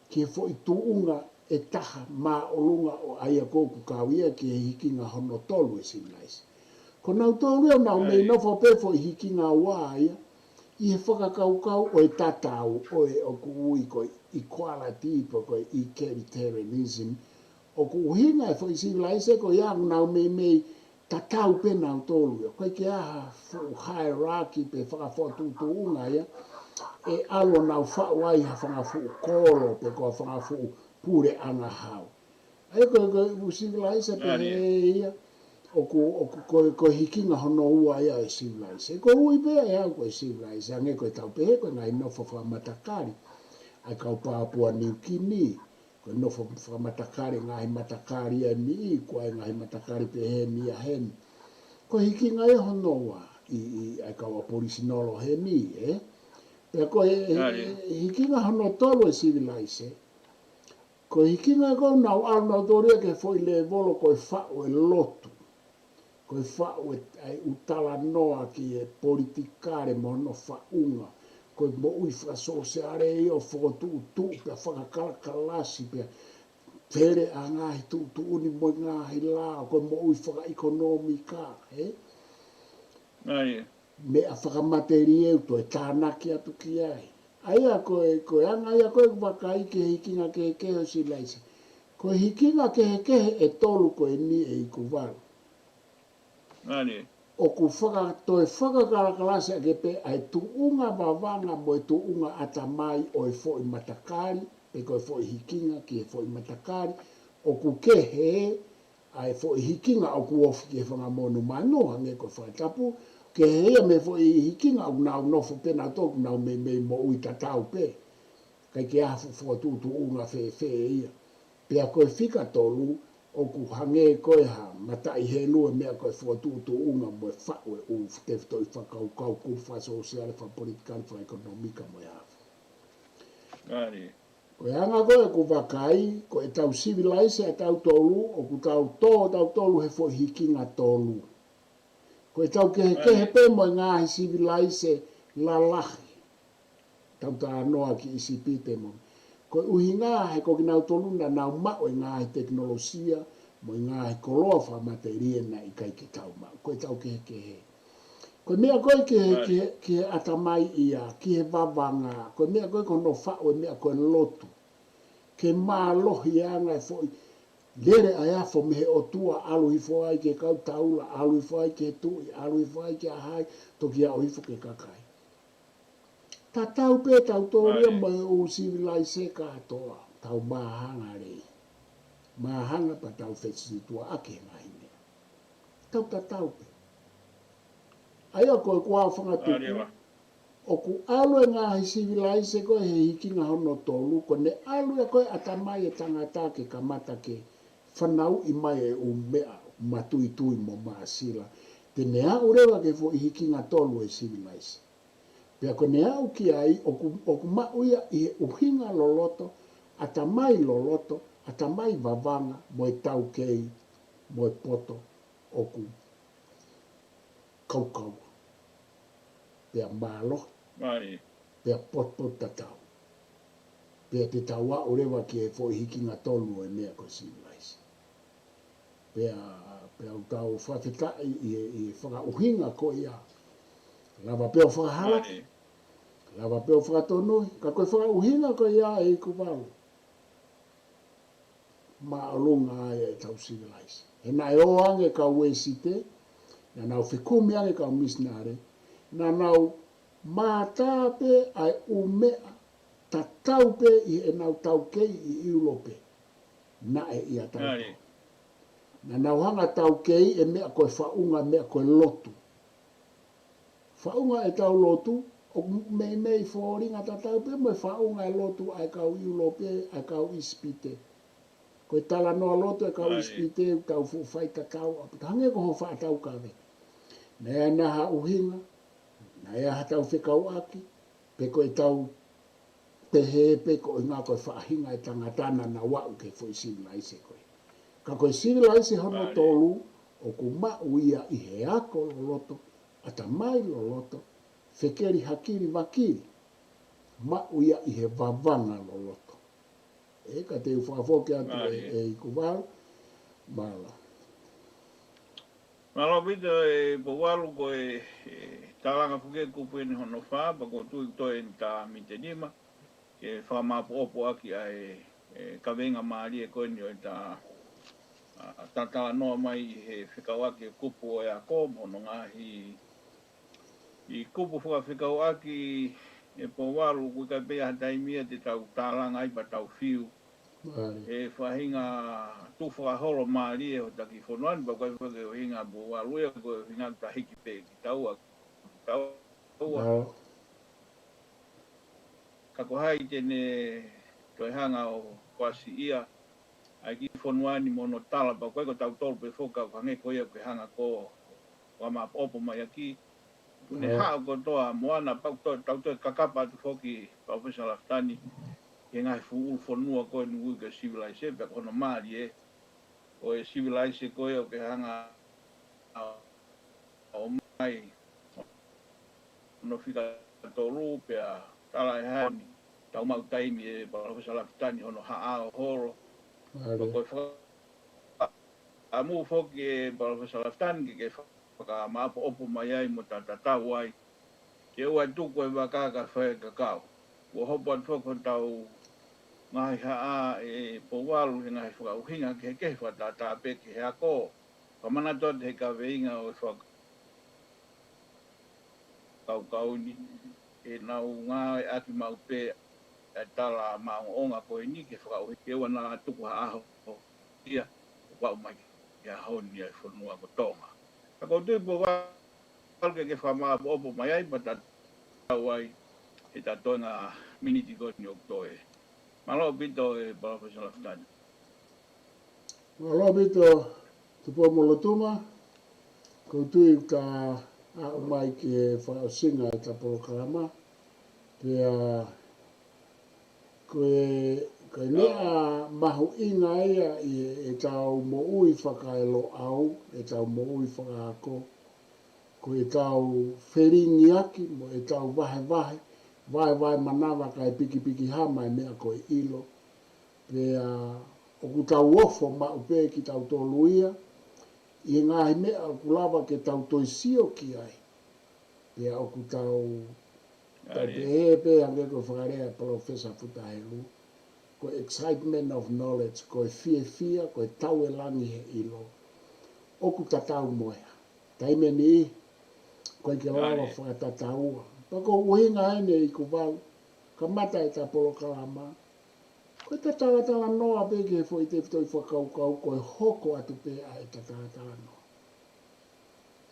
ki he foʻi tuʻunga ʻe taha māʻolunga ʻo ʻai ia ko ē ʻoku kau ia ki he hikinga hono tolu ʻo e sivilaise. Ko nautolu ia ʻoku nau mei nofo pē foʻi hikinga ua ia ʻi he fakakaukau ʻo e tatau ʻo e ʻoku ui ko e equality pe ko e egalitarianism. ʻOku ʻuhinga e foʻi sivilaise ko ia ʻoku nau meimei tatau pē nautolu ia. ʻOku ʻikai ke ʻi ai ha fuʻu hierarchy pe fakafoʻituʻutuʻunga ia ʻe ʻalu ʻo nau faʻu ai ha fanga fuʻu kolo pe ko ha fanga fuʻu puleʻanga hau. ʻA ia ko e, ko e ʻū sivilaise pehē ia, ʻoku, ʻoku ko e, ko e hikinga hono ua ia ʻo e sivilaise. Ko e ui pē ʻe au ko e sivilaise, hangē ko ʻetau pehē ko e ngaahi nofo fakamatakali ʻa e kau Papua New Guinea, ko e nofo fakamatakali, ngaahi matakali ʻa e niʻihi, ko e ngaahi matakali pehē ni ʻa heni. Ko e hikinga ia hono ua ʻi, ʻi ʻa e kau Aboriginal heni, ē? Pea ko e, e, e hikinga hono tolu ʻo e sivilaise, ko e hikinga ko ē ʻoku nau ʻalu nautolu ia ki he foʻi lēvolo ko e faʻu ʻo e lotu. Ko e faʻu ʻo e, ʻa e ʻū talanoa ki he politikale mo hono faʻunga. Ko e moʻui fakasōsiale ia ʻo fokotuʻutuʻu pea fakakalakalasi pea fele ʻa e ngaahi tuʻutuʻuni mo e ngaahi lao, ko e moʻui fakaʻekonōmika, ē? Meʻa fakamatelie ʻoku toe tānaki atu ki ai. ʻA ia ko e, ko e anga ia ko ē ʻeku vakai ki he hikinga kehekehe ʻo e sivilaise. Ko e hikinga kehekehe ʻe tolu ko eni ʻe iku valu. ʻOku faka-, toe fakakalakalasi ake pē ʻa e tuʻunga vavanga mo e tuʻunga ʻatamai ʻo e foʻi matakali, pe ko e foʻi hikinga ki he foʻi matakali, ʻoku kehe ʻa e foʻi hikinga ʻoku ofi ki he fanga monumanu, hangē ko e fakatapu, kehe ia mei he foʻi hikinga ʻoku nau nofo pē nautolu ʻoku nau meimei moʻui tatau pē. ʻIkai ke ʻi ai ha fuʻu fokotuʻutuʻunga fēfē ia. Pea ko e fika tolu, ʻoku hangē ko e ha mataʻi helu e meʻa ko e fokotuʻutuʻunga mo e faʻu e ʻū tefitoʻi fakakaukau, kupu fakasōsiale, fakapolitikale, fakaʻekonōmika mo e hā fua. Ko e anga ko ē ʻeku vakai, ko ʻetau sivilaise ʻatautolu, ʻoku tau tō tautolu he foʻi hikinga tolu. Ko ʻetau kehekehe pē mo e ngaahi sivilaise lalahi. Tau talanoa ki ʻIsipite mo. Ko e ʻuhinga he ko kinautolu naʻa nau maʻu e ngaahi tekinolosia, mo e ngaahi koloa fakamatelie naʻe ʻikai ke tau maʻu. Ko ʻetau kehekehe. Ko e meʻa ko ē ki he, ki he, ki he ʻatamai ia, ki he vavanga, ko e meʻa ko ē ko hono faʻu e meʻa ko e lotu. Ke mālohi ange e foʻi lele ʻa e afo mei he ʻOtua, ʻalu hifo ai ki he kau taula, ʻalu hifo ai ki he tuʻi, ʻalu hifo ai ki he ʻaho, toki aʻu hifo ki he kakai. Tatau pē tautolu ia mo e ʻū sivilaise kātoa, tau māhanga lelei. Māhanga pea tau fesituʻa ʻaki he ngaahi meʻa. Tau tatau pē. ʻA ia ko e kuo u fakatuku, ʻoku ʻalu e ngaahi sivilaise ko ē he hikinga hono tolu, ko ʻene ʻalu ia ko ē ʻatamai e tangata ke kamata ke fanauʻi mai e ʻū meʻa matuitui mo māsila, te ne aʻu leva ki he foʻi hikinga tolu ʻo e sivilaise. Pea ko ʻene aʻu ki ai, ʻoku, ʻoku maʻu ia ʻi he ʻuhinga loloto, ʻatamai loloto, ʻatamai vavanga, mo e taukei, mo e poto, ʻoku kaukaua. Pea mālohi. Pea potupotutatau. Pea te tau aʻu leva ki he foʻi hikinga tolu ʻo e meʻa ko e sivilaise. Pea, pea ʻoku tau fakafetaʻi ʻi he, ʻi he fakaʻuhinga ko ia. Lava pē ʻo fakahala. Lava pē ʻo fakatonui. Ka ko e fakaʻuhinga ko ia ʻe iku valu. Māʻolunga ai ʻetau sivilaise. He naʻe ō ange kau Uēsite, naʻa nau fekumi ange kau misinale, naʻa nau mātā pē ʻa e ʻū meʻa tatau pē ʻi heʻenau taukei ʻi ʻIulope. Naʻe ʻiate kinautolu. Naʻa nau hanga taukei e meʻa ko e faʻunga, meʻa ko e lotu. Faʻunga ʻetau lotu, ʻoku meimei fōtunga tatau pē mo e faʻunga e lotu ʻa e kau ʻIulope, ʻa e kau ʻIsipite. Ko e talanoa lotu e kau ʻIsipite, ʻoku tau fuʻu fai tatau, ʻaupito hangē ko hoʻo faʻa taukave. Naʻe ʻi ai nai ha ʻuhinga, naʻe ʻi ai haʻatau fekauʻaki, pe ko ʻetau pehē pē ko e ʻuhinga ko e faʻahinga e tangata naʻa nau aʻu ki he foʻi sivilaise ko ē. Ka ko e sivilaise hono tolu, ʻoku maʻu ia ʻi he ako loloto, ʻatamai loloto, fekeli hakili vakili, maʻu ia ʻi he vavanga loloto. ʻE, ka te u fakafoki atu ʻe, ʻe Ikuvalu, mālō. Mālō ʻaupito ʻe Pouvalu, ko e, ʻe tālanga foki e kupu eni hono fā, pea ʻoku ou tui toe eni tā mite nima, ke fakamaʻopoʻopo ʻaki ʻa e, ʻe kaveinga mālie ko eni ʻo e tā, ʻa, tā talanoa mai ʻi he fekauʻaki e kupu ʻo e ako, mo hono ngaahi ʻi kupu fakafekauʻaki ʻe Pouvalu, ʻoku ʻikai pē ʻi ai ha taimi ia te tau tālanga ai pea tau fiu. ʻE faʻahinga tuʻu fakaholo mālie ʻo e taki fonua ni, pea ʻoku ʻikai foki ke ʻuhinga Pouvalu ia, ko e ʻuhinga ta hiki pē kitaua, kitaua. Ka ko hai te ne toe hanga ʻo koasi ia ʻa e kiʻi fonua ni mo hono tala, pea ʻoku ʻikai ko tautolu pē foki ka ʻoku hangē ko ia ʻoku ke hanga ko ʻo fakamaʻopoʻopo mai ʻaki. ʻOku ne haʻu kotoa mo ana pea ʻoku toe, tau toe kakapa atu foki Palōfesa Lafitani, ki he ngaahi fuʻu ʻulu fonua ko eni ʻoku ui ko e sivilaise, pea ko hono mālie ʻo e sivilaise ko ia ʻoku ke hanga ʻo ʻomai hono fika tolu pea tala ʻe hai ni tau maʻu taimi ʻe Palōfesa Lafitani hono haʻao holo. Ko e fakaʻamu foki ʻe Palōfesa Lafitani ke, ke fakamaʻopoʻopo mai ai mo tatatau ai. Ke ʻoua ʻe tuku e vaka kae fai e kakau. Kuo hopo atu foki hotau ngaahi haʻa ʻe Pouvalu he ngaahi fakaʻuhinga kehekehe fakatātā pē ki he ako. Fakamanatu atu he kaveinga ʻo e fakakaukau ni, ʻe nau ngāueʻaki maʻu pē e tala maʻongoʻonga ko eni ke fakaʻuhinga ke ʻoua naʻa tuku ha ʻaho ia ʻo aʻu mai ki he ʻaho ni ʻa e fonua ko Tonga. Ka ʻoku ou tui Pouvalu ke, ke fakamaʻopoʻopo mai ai, pea ta tau ai he ta toenga miniti ko eni ʻoku toe. Mālō ʻaupito ʻe Palōfesa Lafitani. Mālō ʻaupito Tupoumolotuma, ʻoku ou tui ʻoku ta aʻu mai ki he fakaʻosinga ʻeta polokalama, pea ko e, ko e meʻa mahuʻinga ia ʻi heʻetau moʻui fakaeLoʻau, ʻetau moʻui fakaako, ko ʻetau felingiaki mo ʻetau vahevahe, vaevae manava kae pikipiki hama e meʻa ko e ʻilo. Pea ʻoku tau ofo maʻu pē kitautolu ia, ʻi he ngaahi meʻa ʻoku lava ke tau toe sio ki ai. Pea ʻoku tau, tau pehē pē hangē ko e fakalea ʻa Palōfesa Futa Helu, ko e excitement of knowledge, ko e fiefia, ko e tauelangi he ʻilo. ʻOku tatau mo e hā. Taimi ʻe niʻihi, ʻoku ʻikai ke lava fakatataua. Pea ko e ʻuhinga eni ʻe Ikuvalu, kamata ʻeta polokalama, ko ʻeta talatalanoa pē ki he foʻi tefitoʻi fakakaukau, ko e hoko atu pē ʻa ʻeta talatalanoa.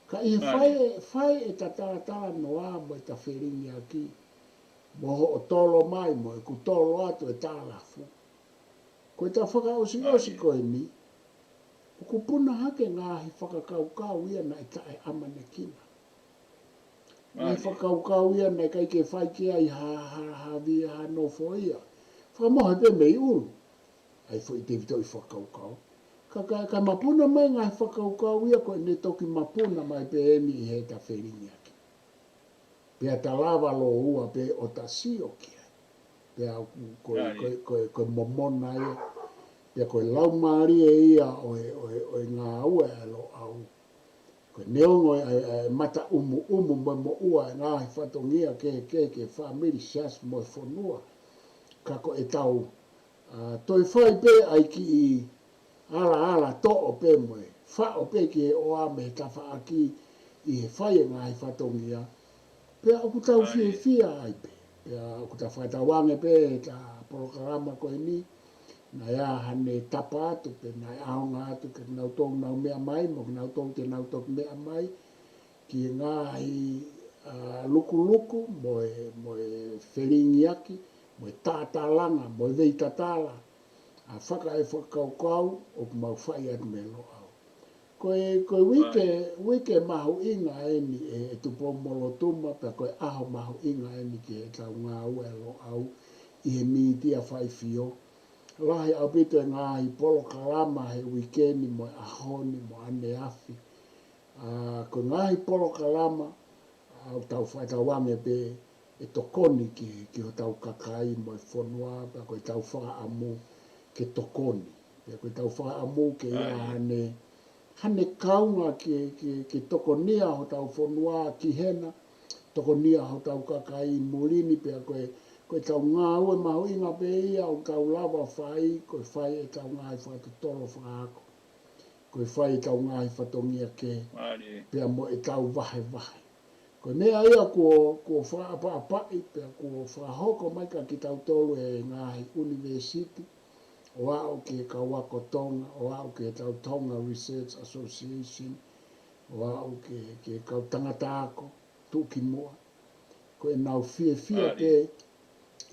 Ka ʻi he fai, fai ʻeta talatalanoa mo ʻeta felingiaki, mo hoʻo tolo mai mo ʻeku tolo atu e talafu. Ko ʻeta fakaʻosiʻosi ko eni, ʻoku puna hake ngaahi fakakaukau ia naʻe taʻeʻamanekina. Ngaahi fakakaukau ia naʻe ʻikai ke fai ki ai ha, ha, ha via ha nofo ia. Fakamohe pē mei ʻulu ʻa e foʻi tefitoʻi fakakaukau. Ka, ka, ka mapuna mai ngaahi fakakaukau ia ko ʻene toki mapuna mai pē eni ʻi heʻeta felingiaki. Pea ta lava lōua pē ʻo ta sio ki ai. Pea ko, ko, ko, ko, ko e momona ia. Pea ko e laumālie ia ʻo e, ʻo e, ʻo e ngāue ʻa e Loʻau. Ko e neongo e, e, e mata ʻumuʻumu mo e moʻua e ngaahi fatongia kehekehe ki he fāmili, siasi mo e fonua. Ka ko ʻetau, ʻa, toe fai pē ʻa e kiʻi alaala toʻo pē mo e faʻo pē ki he ʻoa mei he tafaʻaki ʻi he fai e ngaahi fatongia. Pea ʻoku tau fiefia ai pē. Pea ʻoku ta fakatauange pē ʻeta polokalama ko eni, naʻe ʻi ai haʻane tapa atu pe naʻe ʻaonga atu ke nau toki nau meʻa mai, mo ke nau toki te nau toki meʻa mai, ki he ngaahi, ʻa, lukuluku, mo e, mo e felingiaki, mo e tātālanga, mo e veitatala, ʻa, fakaefakakaukau, ʻoku mau fai atu mei Loʻau. Ko e, ko e uike, uike mahuʻinga eni ʻe, ʻe Tupoumolotuma, pea ko e ʻaho mahuʻinga eni ki heʻetau ngāue ʻa e Loʻau, ʻi he mītia faifio. Lahi ʻaupito e ngaahi polokalama he uike ni mo e ʻaho ni mo ʻaneafi. ʻA, ko e ngaahi polokalama, ʻa, ʻoku tau faʻa tauange pē ʻe tokoni ki, ki hotau kakai mo e fonua, pea ko ʻetau fakaʻamu ke tokoni. Pea ko ʻetau fakaʻamu ke ʻi ai hane, hane kaunga ke, ke, ke tokonia hotau fonua ki hena, tokonia hotau kakai muli ni, pea ko e, ko ʻetau ngāue mahuʻinga pē ia ʻoku tau lava fai, ko e fai ʻetau ngaahi fakatotolo fakaako. Ko e fai ʻetau ngaahi fatongia kehe, pea mo ʻetau vahevahe. Ko e meʻa ia kuo, kuo fakaʻapaʻapaʻi, pea kuo fakahoko mai kia kitautolu ʻe he ngaahi ʻunivēsiti, ʻo aʻu ki he kau ako Tonga, ʻo aʻu ki heʻetau Tonga Research Association, ʻo aʻu ki he, ki he kau tangata ako, tuʻukimuʻa. Ko ʻenau fiefia pē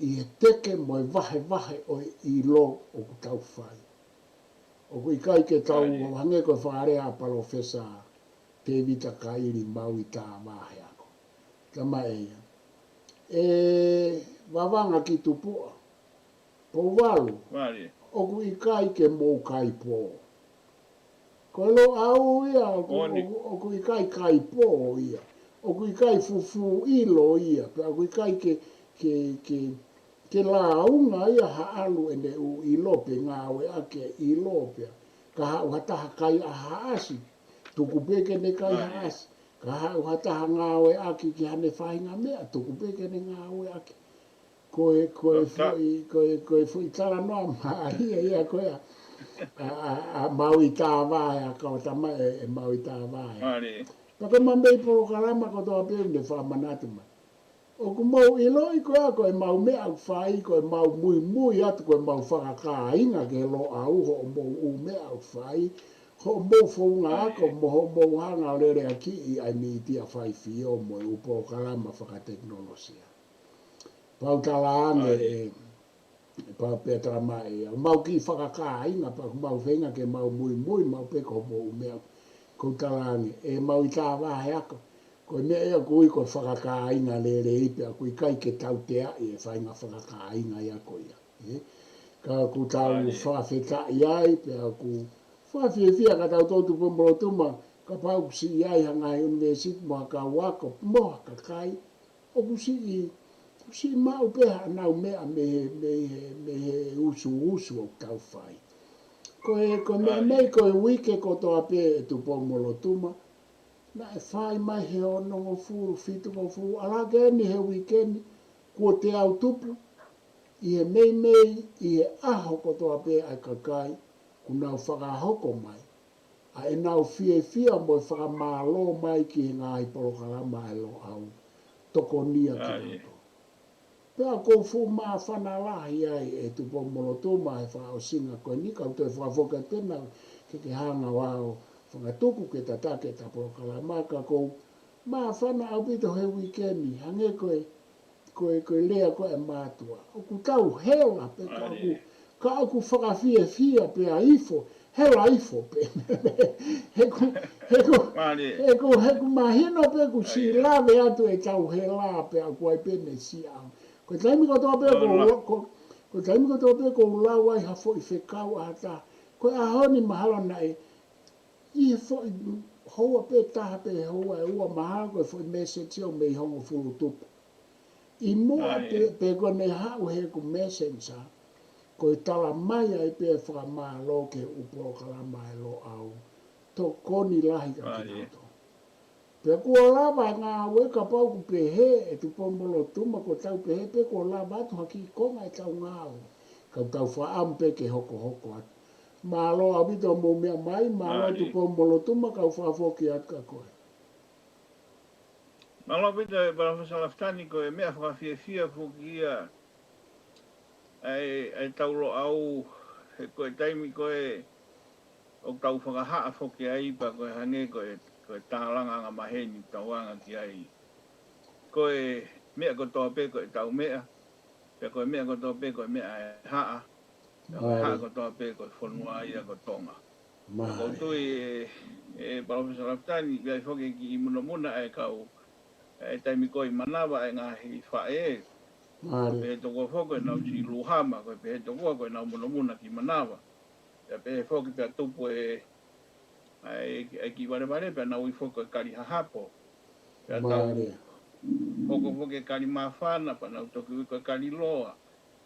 ʻi he teke mo e vahevahe ʻo e ʻilo ʻoku tau fai. ʻOku ʻikai ke tau hangē ko e fakalea ʻa Palōfesa Tēvita Kaili, maui tāvā he ako. Tama ʻe ia. ʻE Vavanga ki Tupuʻa, Pouvalu, ʻoku ʻikai ke mou kai pō. Ko e Loʻau ia, ʻoku, ʻoku, ʻoku ʻikai kai pō ia. ʻOku ʻikai fufū ʻilo ia, pea ʻoku ʻikai ke, ke, ke, ke lāunga ia ha ʻalu ʻene ʻū ʻilo pe ngāueʻaki e ʻilo pea. Ka haʻu ha taha kai ʻa Haʻasi, tuku pē ke ne kai Haʻasi. Ka haʻu ha taha ngāueʻaki ki hane faʻahinga meʻa, tuku pē ke ne ngāueʻaki. Ko e, ko e foʻi, ko e, ko e foʻi talanoa mālie ia ko ē ʻa, ʻa, ʻa, ʻa Maui Tāvā he ako, tama ʻe, ʻe Maui Tāvā he ako. Pea ko e meimei polokalama kotoa pē ʻoku ne fakamanatu mai. ʻOku mou ʻiloʻi ko ā ko ʻemau meʻa ʻoku fai, ko ʻemau muimui atu, ko ʻemau fakakāinga ki he Loʻau, hoʻomou ʻū meʻa ʻoku fai, hoʻomou founga ako, mo hoʻomou hanga ʻo leleakiʻi ʻa e mītia faifio mo e ʻū polokalama fakatekinolosia. Pau talaange ʻe, pau pē tala mai ʻe, ʻemau kiʻi fakakāinga, pea ʻoku mau feinga ke mau muimui, mau pē ko hoʻomou ʻū meʻa, ʻoku talaange ʻe Maui Tāvā he ako. Ko e meʻa ia ʻoku ui ko e fakakāinga lelei pea ʻoku ʻikai ke tauteaʻi e faʻahinga fakakāinga ia ko ia. Ē? Ka ʻoku tau fakafetaʻi ai, pea ʻoku fakafiefia kia tautolu Tupou-mo-Lotuma, kapau ʻoku siʻi ʻi ai ha ngaahi ʻunivēsiti mo ha kau ako, mo ha kakai, ʻoku siʻi, ʻoku siʻi maʻu pē haʻanau meʻa mei he, mei he, mei he usuusu ʻoku tau fai. Ko e, ko e meimei ko e uike kotoa pē ʻe Tupou-mo-Lotuma, naʻe fai mai he onongofulu, fitungofulu, ʻalā ke eni he uike ni, kuo teau tupu, ʻi he meimei, ʻi he ʻaho kotoa pē ʻa e kakai, kuo nau fakahoko mai ʻa ʻenau fiefia mo e fakamālō mai ki he ngaahi polokalama ʻa e Loʻau, tokonia kinautolu. Pea ʻoku ou fuʻu māfana lahi ai ʻe Tupou-mo-Lotuma he fakaʻosinga ko eni, kau toe fakafoki atu pē naʻa ke, ke hanga ʻo aʻu fakatuku ke tataki ʻeta polokalama, ka ʻoku ou māfana ʻaupito he uike ni, hangē ko e, ko e, ko e lea ko ē ʻa e mātuʻa. ʻOku tau hela pē ka ʻoku, ka ʻoku fakafiefia pē ʻa ifo, hela ifo pē. He ʻoku, he ʻoku, he ʻoku, he ʻoku mahino pē ʻoku siʻi lave atu ʻetau hela pea ʻoku ʻi ai pē ʻene siʻa. Ko e taimi kotoa pē ʻoku, ko, ko e taimi kotoa pē ʻoku lau ai ha foʻi fekau ʻa ha taha. Ko e ʻaho ni mahalo naʻe ʻi he foʻi houa pē taha pe houa ʻe ua mahalo ko e foʻi message ʻoku mei hongofulu tupu. ʻI muʻa pē, pē ko ʻene haʻu he ʻeku messenger, ko e tala mai ai pē fakamālō ki he ʻū polokalama ʻa e Loʻau, tokoni lahi kia kinautolu. Pea kuo lava e ngāue, kapau ʻoku pehē ʻe Tupou-mo-Lotuma kuo tau pehē pē kuo lava atu ha kiʻi konga ʻetau ngāue. Ka ʻoku tau fakaʻamu pē ke hokohoko atu. Mālō ʻaupito hoʻomou meʻa mai, mālō Tupou-mo-Lotuma, kau fakafoki atu kia koe. Mālō ʻaupito ʻe Palōfesa Lafitani, ko e meʻa fakafiefia foki ia ʻa e, ʻa ʻetau Loʻau, he ko e taimi ko ē ʻoku tau fakahā foki ai pea ko e hangē ko e, ko e tālanga angamaheni ʻoku tau anga ki ai. Ko e meʻa kotoa pē ko ʻetau meʻa, pea ko e meʻa kotoa pē ko e meʻa ʻa e haʻa, pea ko e haʻa kotoa pē ko e fonua ia ko Tonga. ʻOku ou tui ʻe, ʻe Palōfesa Lafitani, ʻoku ʻi ai foki e kiʻi munamuna ʻa e kau, ʻa e taimi ko ē ʻi manava ʻa e ngaahi faʻē, Mālie. Pehē tokua foki ko ʻenau siʻi lūhama, ko e pehē tokua ko ʻenau monumuna ki manava. Pea pehē foki pea tupu e, ʻa e, ʻa e kiʻi valevale pea nau ui foki ko e kali hahapo. Pea tau Mālie. hoko foki e kali māfana, pea nau toki ui ko e kali loa.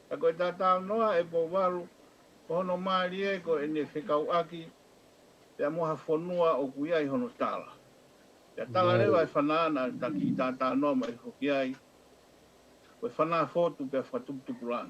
Pea ko e tātānoa ʻe Pouvalu, ko hono mālie ko ʻene fekauʻaki pea mo ha fonua ʻoku ʻi ai hono tala. Pea tala Mālie. Leva e fana naʻa ta kiʻi tātānoa mai foki ai, ko e fana fotu pea fakatuputupu lā.